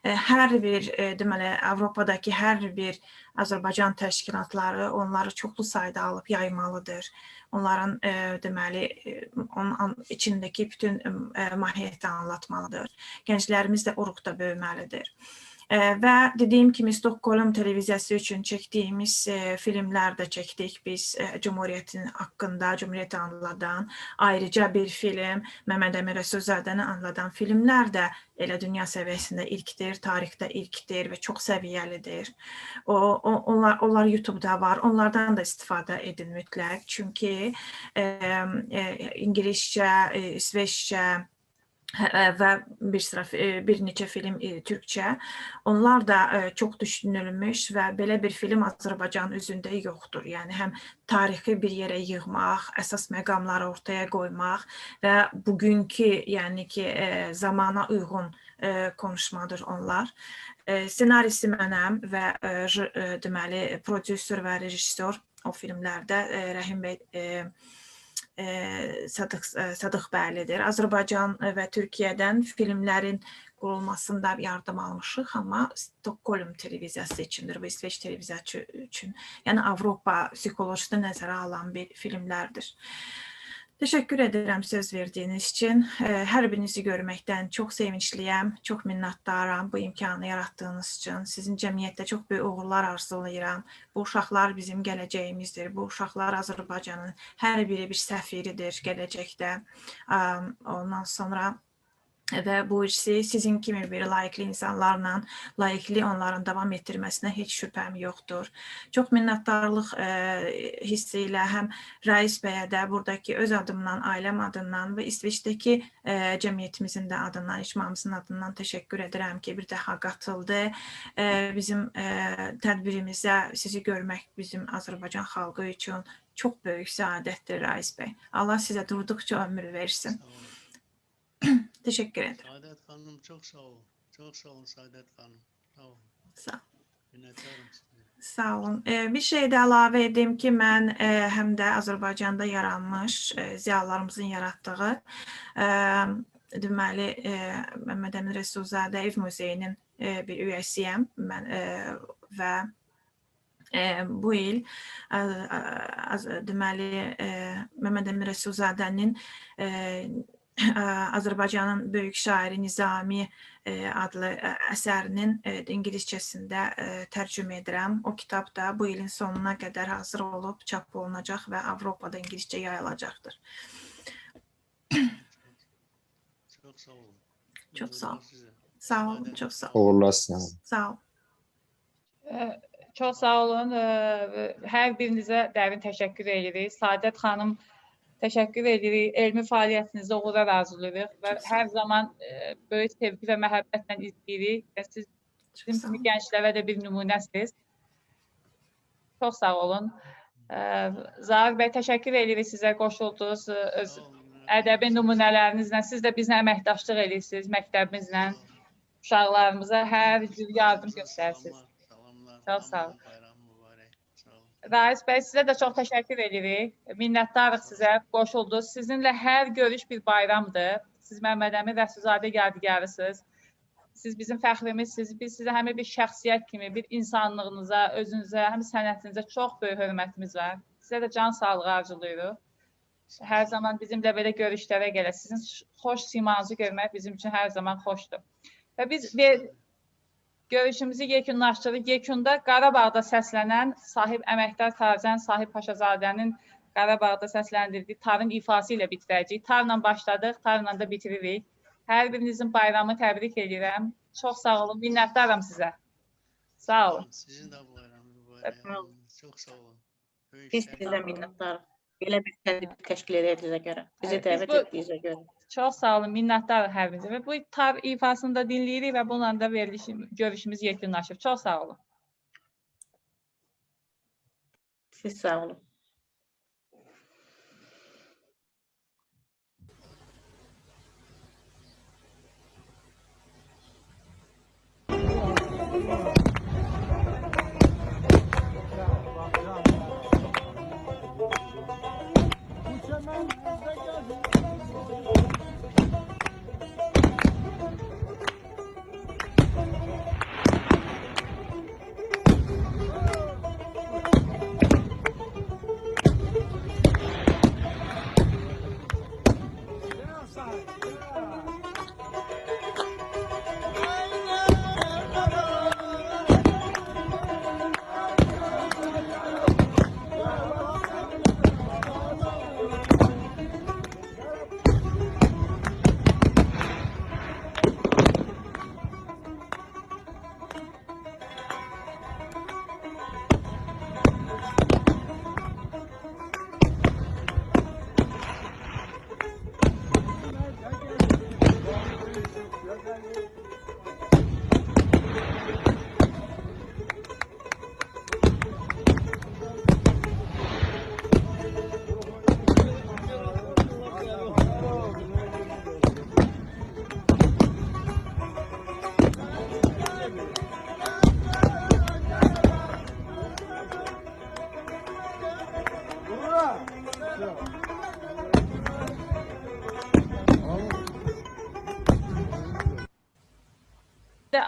Hər bir, deməli, Avropadakı hər bir Azərbaycan təşkilatları onları çoxlu sayda alıb yaymalıdır. Onların, deməli, onun içindəki bütün mahiyyəti anlatmalıdır. Gənclərimiz də o ruhda böyüməlidir. Və dediyim kimi Stokholm televiziyası üçün çəkdiyimiz filmlər də çəkdik biz Cumhuriyyətin haqqında, Cumhuriyyəti anladan, ayrıca bir film, Məmməd Əmin Rəsulzadəni anladan filmlər də elə dünya səviyyəsində ilkdir, tarixdə ilkdir və çox səviyyəlidir. Onlar YouTube-da var, onlardan da istifadə edin mütləq. Çünki İngiliscə, İsveçcə və bir sıra bir neçə film türkcə, onlar da çox düşünülmüş və belə bir film Azərbaycanın üzündə yoxdur. Yəni həm tarixi bir yerə yığmaq, əsas məqamları ortaya qoymaq və bugünkü, yəni ki, zamana uyğun konuşmadır onlar. Ssenarisi mənəm və deməli prodüser və rejissor o filmlərdə Rəhim bəy Sadıq bəylidir. Azərbaycan və Türkiyədən filmlərin qurulmasında yardım almışıq, amma Stokholm televiziyası üçündür, bu İsveç televiziyası üçün. Yəni Avropa psixolojisini nəzərə alan bir filmlərdir. Təşəkkür edirəm söz verdiyiniz üçün. Hər birinizi görməkdən çox sevincliyəm, çox minnətdaram bu imkanı yaratdığınız üçün. Sizin cəmiyyətdə çox böyük uğurlar arzulayıram. Bu uşaqlar bizim gələcəyimizdir. Bu uşaqlar Azərbaycanın hər biri bir səfiridir gələcəkdə. Ondan sonra və bu işi sizin kimi bir layiqli insanlarla, layiqli onların davam etdirməsinə heç şübhəm yoxdur. Çox minnətdarlıq hissi ilə həm Rais bəyə də buradakı öz adımdan, ailəm adından və İsveçdəki cəmiyyətimizin də adından, icmamızın adından təşəkkür edirəm ki, bir daha qatıldı. Bizim tədbirimizə sizi görmək bizim Azərbaycan xalqı üçün çox böyük səadətdir Rais bəy. Allah sizə durduqca ömür versin. Təşəkkür edirəm. Saadət xanım, çox sağ olun. Çox sağ olun Saadət xanım. Sağ olun. Sağ olun. Minnətdarım sizə. Sağ olun. Bir şey də əlavə edim ki, mən həm də Azərbaycanda yaranmış ziyalılarımızın yaratdığı deməli Məmməd Əmin Rəsulzadə Ev Muzeyinin bir üyəsiyəm. Mən və bu il deməli Məmməd Əmin Rəsulzadənin Azərbaycanın böyük şairi Nizami adlı əsərinin ingiliscəsində tərcümə edirəm. O kitab da bu ilin sonuna qədər hazır olub, çap olunacaq və Avropada ingiliscə yayılacaqdır. Çox sağ olun. Çox sağ olun. Sağ olun, çox sağ olun. Uğurlar sizə. Sağ olun. Çox sağ olun. Hər birinizə dərin təşəkkür edirik. Saadət xanım, təşəkkür edirik. Elmi fəaliyyətinizdə uğurlar arzulayırıq və hər zaman böyük sevgi və məhəbbətlə izləyirik və siz bizim kimi gənclərə də bir nümunəsiniz. Çox sağ olun. Zaur bəy, təşəkkür edirik sizə qoşuldunuz öz ədəbi nümunələrinizlə. Siz də bizlə əməkdaşlıq edirsiniz, məktəbimizlə, uşaqlarımıza hər cür yardım göstərirsiniz. Çox sağ olun. Rais bəy, sizə də çox təşəkkür edirik. Minnətdarıq sizə, qoşuldunuz. Sizinlə hər görüş bir bayramdır. Siz Məmməd Əmin Rəsulzadə yadigarısınız. Siz bizim fəxrimizsiniz. Biz sizə həm bir şəxsiyyət kimi, bir insanlığınıza, özünüzə, həm sənətinizə çox böyük hörmətimiz var. Sizə də can sağlığı arzulayırıq. Hər zaman bizimlə belə görüşlərə gələ. Sizin xoş simanızı görmək bizim üçün hər zaman xoşdur. Və biz görüşümüzü yekunlaşdırırıq. Yekunda Qarabağda səslənən Sahib Əməkdar Tarcan Sahib Paşazadənin Qarabağda səsləndirdiyi tarın ifası ilə bitirəcəyik. Tarla başladıq, tarla da bitiririk. Hər birinizin bayramı təbrik edirəm. Çox sağ olun, minnətdaram sizə. Sağ olun. Sizin də bayramı mübarək. Çox sağ olun. Biz sizə minnətdarıq. Belə bir tədbir təşkil edədiyinizə görə, bizi dəvət etdiyinizə görə. Çox sağ olun, minnətdarıq hər birinizə. Və bu tar ifasını da dinləyirik və bununla da görüşümüz yekunlaşır. Çox sağ olun. Siz sağ olun.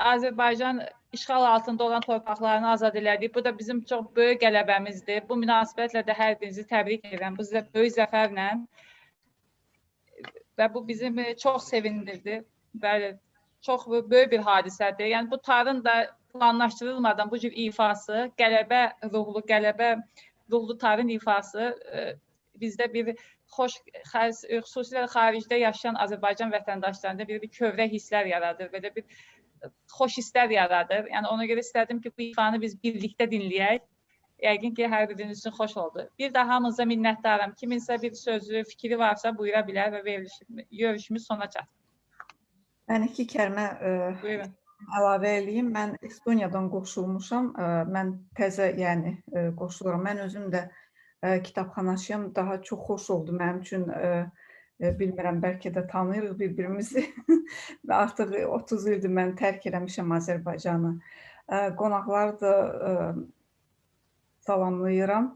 Azərbaycan işğal altında olan torpaqlarını azad elədik. Bu da bizim çox böyük qələbəmizdir. Bu münasibətlə də hər birinizi təbrik edirəm. Bu sizə böyük zəfərlə və bu bizim çox sevindirdi. Bəli, çox böyük bir hadisədir. Yəni bu tarın da planlaşdırılmadan bu cür ifası, qələbə ruhlu tarın ifası bizdə bir xoş, xüsusilə xaricdə yaşayan Azərbaycan vətəndaşlarında bir kövrək hisslər yaradır. Belə bir xoş hisslər yaradır. Yəni ona görə istədim ki, bu ifanı biz birlikdə dinləyək. Yəqin ki, hər biriniz üçün xoş oldu. Bir daha hamınıza minnətdaram. Kiminsə bir sözü, fikri varsa buyura bilər və görüşümüz sona çatır. Mən iki kəlmə əlavə eləyim. Mən Estoniyadan qoşulmuşam. Mən təzə, yəni qoşuluram. Mən özüm də kitabxanaçıyam. Daha çox xoş oldu mənim üçün Bilmirəm, bəlkə də tanıyırıq bir-birimizi. Və artıq 30 ildir mən tərk eləmişəm Azərbaycanı. Qonaqları da salamlayıram.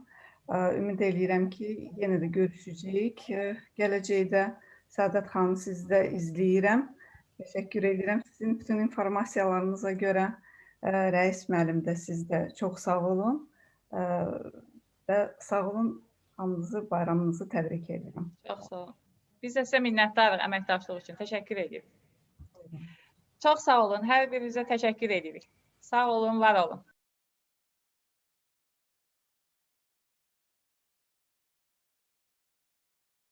Ümid eləyirəm ki, yenə də görüşəcəyik gələcəkdə. Səadət xanım, sizi də izləyirəm. Təşəkkür edirəm sizin bütün informasiyalarınıza görə. Rəis müəllim də siz də çox sağ olun. Və sağ olun, hamınızı, bayramınızı təbrik edirəm. Çox sağ olun. Biz də sizə minnətdarıq əməkdaşlıq üçün. Təşəkkür edirik. Çox sağ olun. Hər birinizə təşəkkür edirik. Sağ olun, var olun.